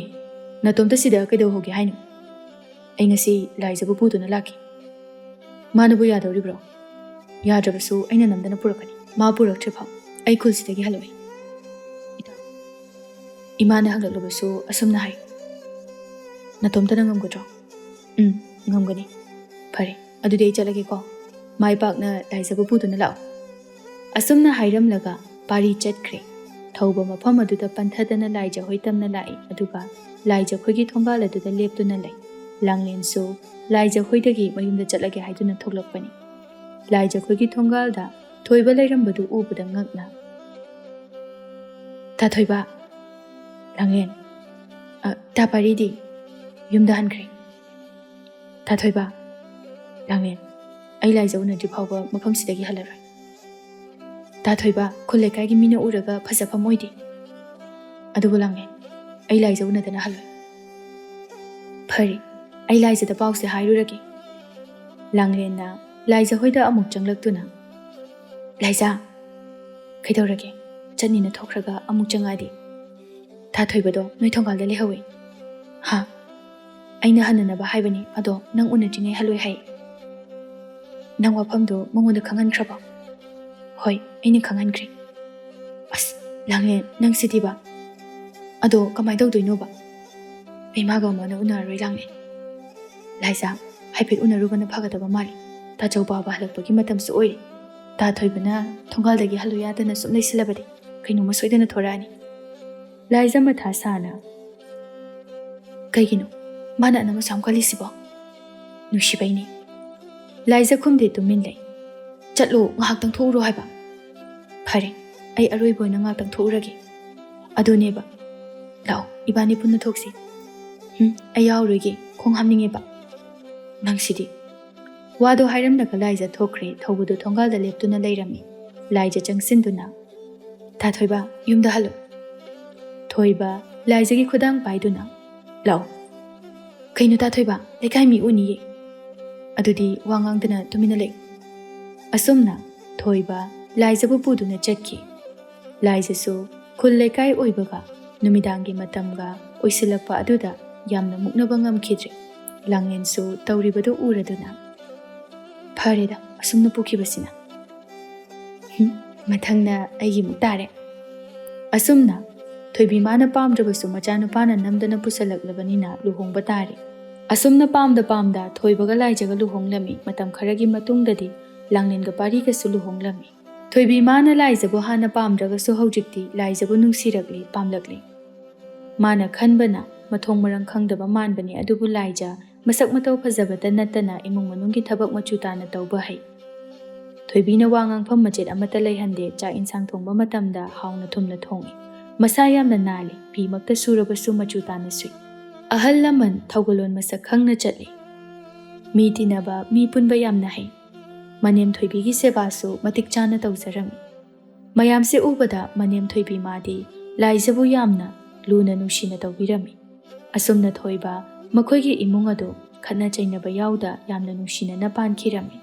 ꯅꯇꯣꯝꯇ ꯁꯤꯗ ꯀꯩꯗꯧꯍꯧꯒꯦ ꯍꯥꯏꯅꯣ? ꯑꯩ ꯉꯁꯤ ꯂꯥꯏꯖꯕꯨ ꯄꯨꯗꯨꯅ ꯂꯥꯛꯀꯦ꯫ ꯃꯥꯅꯕꯨ ꯌꯥꯗꯧꯔꯤꯕ꯭ꯔꯣ? ꯌꯥꯗ꯭ꯔꯕꯁꯨ ꯑꯩꯅ ꯅꯝꯗꯅ ꯄꯨꯔꯛꯀꯅꯤ꯫ ꯃꯥ ꯄꯨꯔꯛꯇ꯭ꯔꯤꯐꯥꯎ ꯑꯩ ꯈꯨꯜꯁꯤꯗꯒꯤ ꯍꯜꯂꯣꯏ꯫" "ꯏꯇꯥꯎ, ꯏꯃꯥꯅ ꯍꯪꯂꯛꯂꯕꯁꯨ ꯑꯁꯨꯝꯅ ꯍꯥꯏ꯫" "ꯅꯇꯣꯝꯇꯅ ꯉꯝꯒꯗ꯭ꯔꯣ?" "ꯎꯝ, ꯉꯝꯒꯅꯤ꯫" "ꯐꯔꯦ, ꯑꯗꯨꯗꯤ ꯑꯩ ꯆꯠꯂꯒꯦꯀꯣ꯫ ꯃꯥꯏ ꯄꯥꯛꯅ ꯂꯥꯏꯖꯕꯨ ꯄꯨꯗꯨꯅ ꯂꯥꯛꯑꯣ꯫" ꯑꯁꯨꯝꯅ ꯍꯥꯏꯔꯝꯂꯒ ꯄꯥꯔꯤ ꯆꯠꯈ꯭ꯔꯦ꯫ ꯊꯧꯕ ꯃꯐꯝ ꯑꯗꯨꯗ ꯄꯟꯊꯗꯅ ꯂꯥꯏꯖ ꯍꯣꯏ ꯇꯝꯅ ꯂꯥꯛꯏ, ꯑꯗꯨꯒ ꯂꯥꯏꯖ ꯈꯣꯏꯒꯤ ꯊꯣꯡꯒꯥꯜ ꯑꯗꯨꯗ ꯂꯦꯞꯇꯨꯅ ꯂꯩ꯫ ꯂꯥꯡꯂꯦꯟꯁꯨ ꯂꯥꯏꯖ ꯍꯣꯏꯗꯒꯤ ꯃꯌꯨꯝꯗ ꯆꯠꯂꯒꯦ ꯍꯥꯏꯗꯨꯅ ꯊꯣꯛꯂꯛꯄꯅꯤ꯫ ꯂꯥꯏꯖ ꯈꯣꯏꯒꯤ ꯊꯣꯡꯒꯥꯜꯗ ꯊꯣꯏꯕ ꯂꯩꯔꯝꯕꯗꯨ ꯎꯕꯗ ꯉꯛꯅ, "ꯇꯥ ꯊꯣꯏꯕ, ꯂꯥꯡꯂꯦꯟ, ꯑ, ꯇꯥ ꯄꯥꯔꯤꯗꯤ ꯌꯨꯝꯗ ꯍꯟꯈ꯭ꯔꯦ꯫ ꯇꯥ ꯊꯣꯏꯕ, ꯂꯥꯡꯂꯦꯟ, ꯑꯩ ꯂꯥꯏꯖ ꯎꯅꯗ꯭ꯔꯤ ꯐꯥꯎꯕ ꯃꯐꯝꯁꯤꯗꯒꯤ ꯍꯜꯂꯔꯣꯏ꯫ ꯇꯥ ꯊꯣꯏꯕ, ꯈꯨꯜ ꯂꯩꯀꯥꯏꯒꯤ ꯃꯤꯅ ꯎꯔꯒ ꯐꯖꯐꯝ ꯑꯣꯏꯗꯦ꯫ ꯑꯗꯨꯕꯨ ꯂꯥꯡꯂꯦꯟ, ꯑꯩ ꯂꯥꯏꯖ ꯎꯅꯗꯅ ꯍꯜꯂꯣꯏ꯫" "ꯐꯔꯦ, ꯑꯩ ꯂꯥꯏꯖꯗ ꯄꯥꯎꯁꯦ ꯍꯥꯏꯔꯨꯔꯒꯦ꯫" ꯂꯥꯡꯂꯦꯟꯅ ꯂꯥꯏꯖ ꯍꯣꯏꯗ ꯑꯃꯨꯛ ꯆꯪꯂꯛꯇꯨꯅ, "ꯂꯥꯏꯖ, ꯀꯩꯗꯧꯔꯒꯦ? ꯆꯠꯅꯤꯅ ꯊꯣꯛꯈ꯭ꯔꯒ ꯑꯃꯨꯛ ꯆꯪꯉꯛꯑꯗꯤ?" "ꯇꯥ ꯊꯣꯏꯕꯗꯣ ꯅꯣꯏ ꯊꯣꯡꯒꯥꯜꯗ ꯂꯩꯍꯧꯋꯤ꯫" "ꯍꯥ?" "ꯑꯩꯅ ꯍꯟꯅꯅꯕ ꯍꯥꯏꯕꯅꯤ, ꯑꯗꯣ ꯅꯪ ꯎꯅꯗ꯭ꯔꯤꯉꯩ ꯍꯜꯂꯣꯏ ꯍꯥꯏ꯫" "ꯅꯪ ꯋꯥꯐꯝꯗꯣ ꯃꯉꯣꯟꯗ ꯈꯪꯍꯟꯈ꯭ꯔꯕꯣ?" "ꯍꯣꯏ, ꯑꯩꯅ ꯈꯪꯍꯟꯈ꯭ꯔꯦ꯫" "ꯑꯁ, ꯂꯥꯡꯂꯦꯟ, ꯅꯪꯁꯤꯗꯤꯕ꯫ ꯑꯗꯣ ꯀꯃꯥꯏꯅ ꯇꯧꯗꯣꯏꯅꯣꯕ? ꯑꯩ ꯃꯥꯒ ꯑꯃꯨꯛ ꯍꯟꯅ ꯎꯅꯔꯔꯣꯏ, ꯂꯥꯡꯂꯦꯟ꯫" "ꯂꯥꯏꯖꯥ, ꯍꯥꯏꯐꯦꯠ ꯎꯅꯔꯨꯕꯅ ꯐꯒꯗꯕ ꯃꯥꯜꯂꯤ꯫ ꯇꯥ ꯆꯧꯕꯥꯕ ꯍꯜꯂꯛꯄꯒꯤ ꯃꯇꯝꯁꯨ ꯑꯣꯏꯔꯦ꯫ ꯇꯥ ꯊꯣꯏꯕꯅ ꯊꯣꯡꯒꯥꯜꯗꯒꯤ ꯍꯜꯂꯨ ꯌꯥꯗꯅ ꯁꯨꯝ ꯂꯩꯁꯤꯜꯂꯕꯗꯤ ꯀꯩꯅꯣꯝꯃ ꯁꯣꯏꯗꯅ ꯊꯣꯔꯛꯑꯅꯤ꯫" ꯂꯥꯏꯖꯥ ꯃꯊꯥ ꯁꯥꯅ, "ꯀꯩꯒꯤꯅꯣ ꯃꯥꯅ ꯑꯅꯝ ꯑꯁꯨꯛ ꯌꯥꯝ ꯀꯜꯂꯤꯁꯤꯕꯣ?" "ꯅꯨꯡꯁꯤꯕꯩꯅꯦ꯫" ꯂꯥꯏꯖꯥ ꯈꯨꯝꯗꯦ, ꯇꯨꯃꯤꯟ ꯂꯩ꯫ "ꯆꯠꯂꯣ, ꯉꯥꯏꯍꯥꯛꯇꯪ ꯊꯣꯛꯎꯔꯣ ꯍꯥꯏꯕ꯫" "ꯐꯔꯦ, ꯑꯩ ꯑꯔꯣꯏꯕ ꯑꯣꯏꯅ ꯉꯥꯏꯍꯥꯛꯇꯪ ꯊꯣꯛꯎꯔꯒꯦ꯫" "ꯑꯗꯨꯅꯦꯕ꯫ ꯂꯥꯛꯑꯣ, ꯏꯕꯥꯅꯤ ꯄꯨꯟꯅ ꯊꯣꯛꯁꯤ꯫" "ꯍꯨꯝ, ꯑꯩ ꯌꯥꯎꯔꯣꯏꯒꯦ, ꯈꯣꯡ ꯍꯥꯝꯅꯤꯡꯉꯦꯕ꯫" "ꯅꯪꯁꯤꯗꯤ꯫" ꯋꯥꯗꯣ ꯍꯥꯏꯔꯝꯂꯒ ꯂꯥꯏꯖꯥ ꯊꯣꯛꯈ꯭ꯔꯦ꯫ ꯊꯧꯕꯗꯣ ꯊꯣꯡꯒꯥꯜꯗ ꯂꯦꯞꯇꯨꯅ ꯂꯩꯔꯝꯃꯤ꯫ ꯂꯥꯏꯖꯥ ꯆꯪꯁꯤꯟꯗꯨꯅ, "ꯇꯥ ꯊꯣꯏꯕ, ꯌꯨꯝꯗ ꯍꯜꯂꯨ꯫" ꯊꯣꯏꯕ ꯂꯥꯏꯖꯥꯒꯤ ꯈꯨꯗꯥꯡ ꯄꯥꯏꯗꯨꯅ, "ꯂꯥꯛꯑꯣ꯫" "ꯀꯩꯅꯣ ꯇꯥ ꯊꯣꯏꯕ, ꯂꯩꯀꯥꯏ ꯃꯤ ꯎꯅꯤꯌꯦ꯫" "ꯑꯗꯨꯗꯤ ꯋꯥ ꯉꯥꯡꯗꯅ ꯇꯨꯃꯤꯟꯅ ꯂꯩ꯫" ꯑꯁꯨꯝꯅ ꯊꯣꯏꯕ ꯂꯥꯏꯖꯥꯕꯨ ꯄꯨꯗꯨꯅ ꯆꯠꯈꯤ꯫ ꯂꯥꯏꯖꯥꯁꯨ ꯈꯨꯜ ꯂꯩꯀꯥꯏ ꯑꯣꯏꯕꯒ ꯅꯨꯃꯤꯗꯥꯡꯒꯤ ꯃꯇꯝꯒ ꯑꯣꯏꯁꯤꯜꯂꯛꯄ ꯑꯗꯨꯗ ꯌꯥꯝꯅ ꯃꯨꯛꯅꯕ ꯉꯝꯈꯤꯗ꯭ꯔꯦ꯫ ꯂꯥꯡꯂꯦꯟꯁꯨ ꯇꯧꯔꯤꯕꯗꯨ ꯎꯔꯗꯨꯅ, "ꯐꯔꯦꯗ, ꯑꯁꯨꯝꯅ ꯄꯨꯈꯤꯕꯁꯤꯅ꯫ ꯍꯨꯝ, ꯃꯊꯪꯅ ꯑꯩꯒꯤꯃꯨꯛ ꯇꯥꯔꯦ꯫" ꯑꯁꯨꯝꯅ ꯊꯣꯏꯕꯤ ꯃꯥꯅ ꯄꯥꯝꯗ꯭ꯔꯕꯁꯨ ꯃꯆꯥꯅꯨꯄꯥꯅ ꯅꯝꯗꯅ ꯄꯨꯁꯜꯂꯛꯂꯕꯅꯤꯅ ꯂꯨꯍꯣꯡꯕ ꯇꯥꯔꯦ꯫ ꯑꯁꯨꯝꯅ ꯄꯥꯝꯗ ꯄꯥꯝꯗ ꯊꯣꯏꯕꯒ ꯂꯥꯏꯖꯥꯒ ꯂꯨꯍꯣꯡꯂꯝꯃꯤ꯫ ꯃꯇꯝ ꯈꯔꯒꯤ ꯃꯇꯨꯡꯗꯗꯤ ꯂꯥꯡꯂꯦꯟꯒ ꯄꯥꯔꯤꯒꯁꯨ ꯂꯨꯍꯣꯡꯂꯝꯃꯤ꯫ ꯊꯣꯏꯕꯤ ꯃꯥꯅ ꯂꯥꯏꯖꯥꯕꯨ ꯍꯥꯟꯅ ꯄꯥꯝꯗ꯭ꯔꯒꯁꯨ ꯍꯧꯖꯤꯛꯇꯤ ꯂꯥꯏꯖꯥꯕꯨ ꯅꯨꯡꯁꯤꯔꯛꯂꯤ, ꯄꯥꯝꯂꯛꯂꯤ꯫ ꯃꯥꯅ ꯈꯟꯕꯅ ꯃꯊꯣꯡ ꯃꯔꯝ ꯈꯪꯗꯕ ꯃꯥꯟꯕꯅꯤ, ꯑꯗꯨꯕꯨ ꯂꯥꯏꯖꯥ ꯃꯁꯛ ꯃꯇꯧ ꯐꯖꯕꯇ ꯅꯠꯇꯅ ꯏꯃꯨꯡ ꯃꯅꯨꯡꯒꯤ ꯊꯕꯛ ꯃꯆꯨ ꯇꯥꯅ ꯇꯧꯕ ꯍꯩ꯫ ꯊꯣꯏꯕꯤꯅ ꯋꯥ ꯉꯥꯡꯐꯝ ꯃꯆꯦꯠ ꯑꯃꯠꯇ ꯂꯩꯍꯟꯗꯦ꯫ ꯆꯥꯛ ꯏꯟꯁꯥꯡ ꯊꯣꯡꯕ ꯃꯇꯝꯗ ꯍꯥꯎꯅ ꯊꯨꯝꯅ ꯊꯣꯡꯏ꯫ ꯃꯁꯥ ꯌꯥꯝꯅ ꯅꯥꯜꯂꯤ, ꯐꯤꯃꯛꯇ ꯁꯨꯔꯕꯁꯨ ꯃꯆꯨ ꯇꯥꯅ ꯁꯨꯏ꯫ ꯑꯍꯜ ꯂꯃꯟ ꯊꯧꯒꯜꯂꯣꯟ ꯃꯁꯛ ꯈꯪꯅ ꯆꯠꯂꯤ꯫ ꯃꯤ ꯇꯤꯟꯅꯕ, ꯃꯤ ꯄꯨꯟꯕ ꯌꯥꯝꯅ ꯍꯩ꯫ ꯃꯅꯦꯝ ꯊꯣꯏꯕꯤꯒꯤ ꯁꯦꯕꯥꯁꯨ ꯃꯇꯤꯛ ꯆꯥꯅ ꯇꯧꯖꯔꯝꯃꯤ꯫ ꯃꯌꯥꯝꯁꯦ ꯎꯕꯗ ꯃꯅꯦꯝ ꯊꯣꯏꯕꯤ ꯃꯥꯗꯤ ꯂꯥꯏꯖꯥꯕꯨ ꯌꯥꯝꯅ ꯂꯨꯅ ꯅꯨꯡꯁꯤꯅ ꯇꯧꯕꯤꯔꯝꯃꯤ꯫ ꯑꯁꯨꯝꯅ ꯊꯣꯏꯕ ꯃꯈꯣꯏꯒꯤ ꯏꯃꯨꯡ ꯑꯗꯨ ꯈꯠꯅ ꯆꯩꯅꯕ ꯌꯥꯎꯗ ꯌꯥꯝꯅ ꯅꯨꯡꯁꯤꯅꯅ ꯄꯥꯟꯈꯤꯔꯝꯃꯤ꯫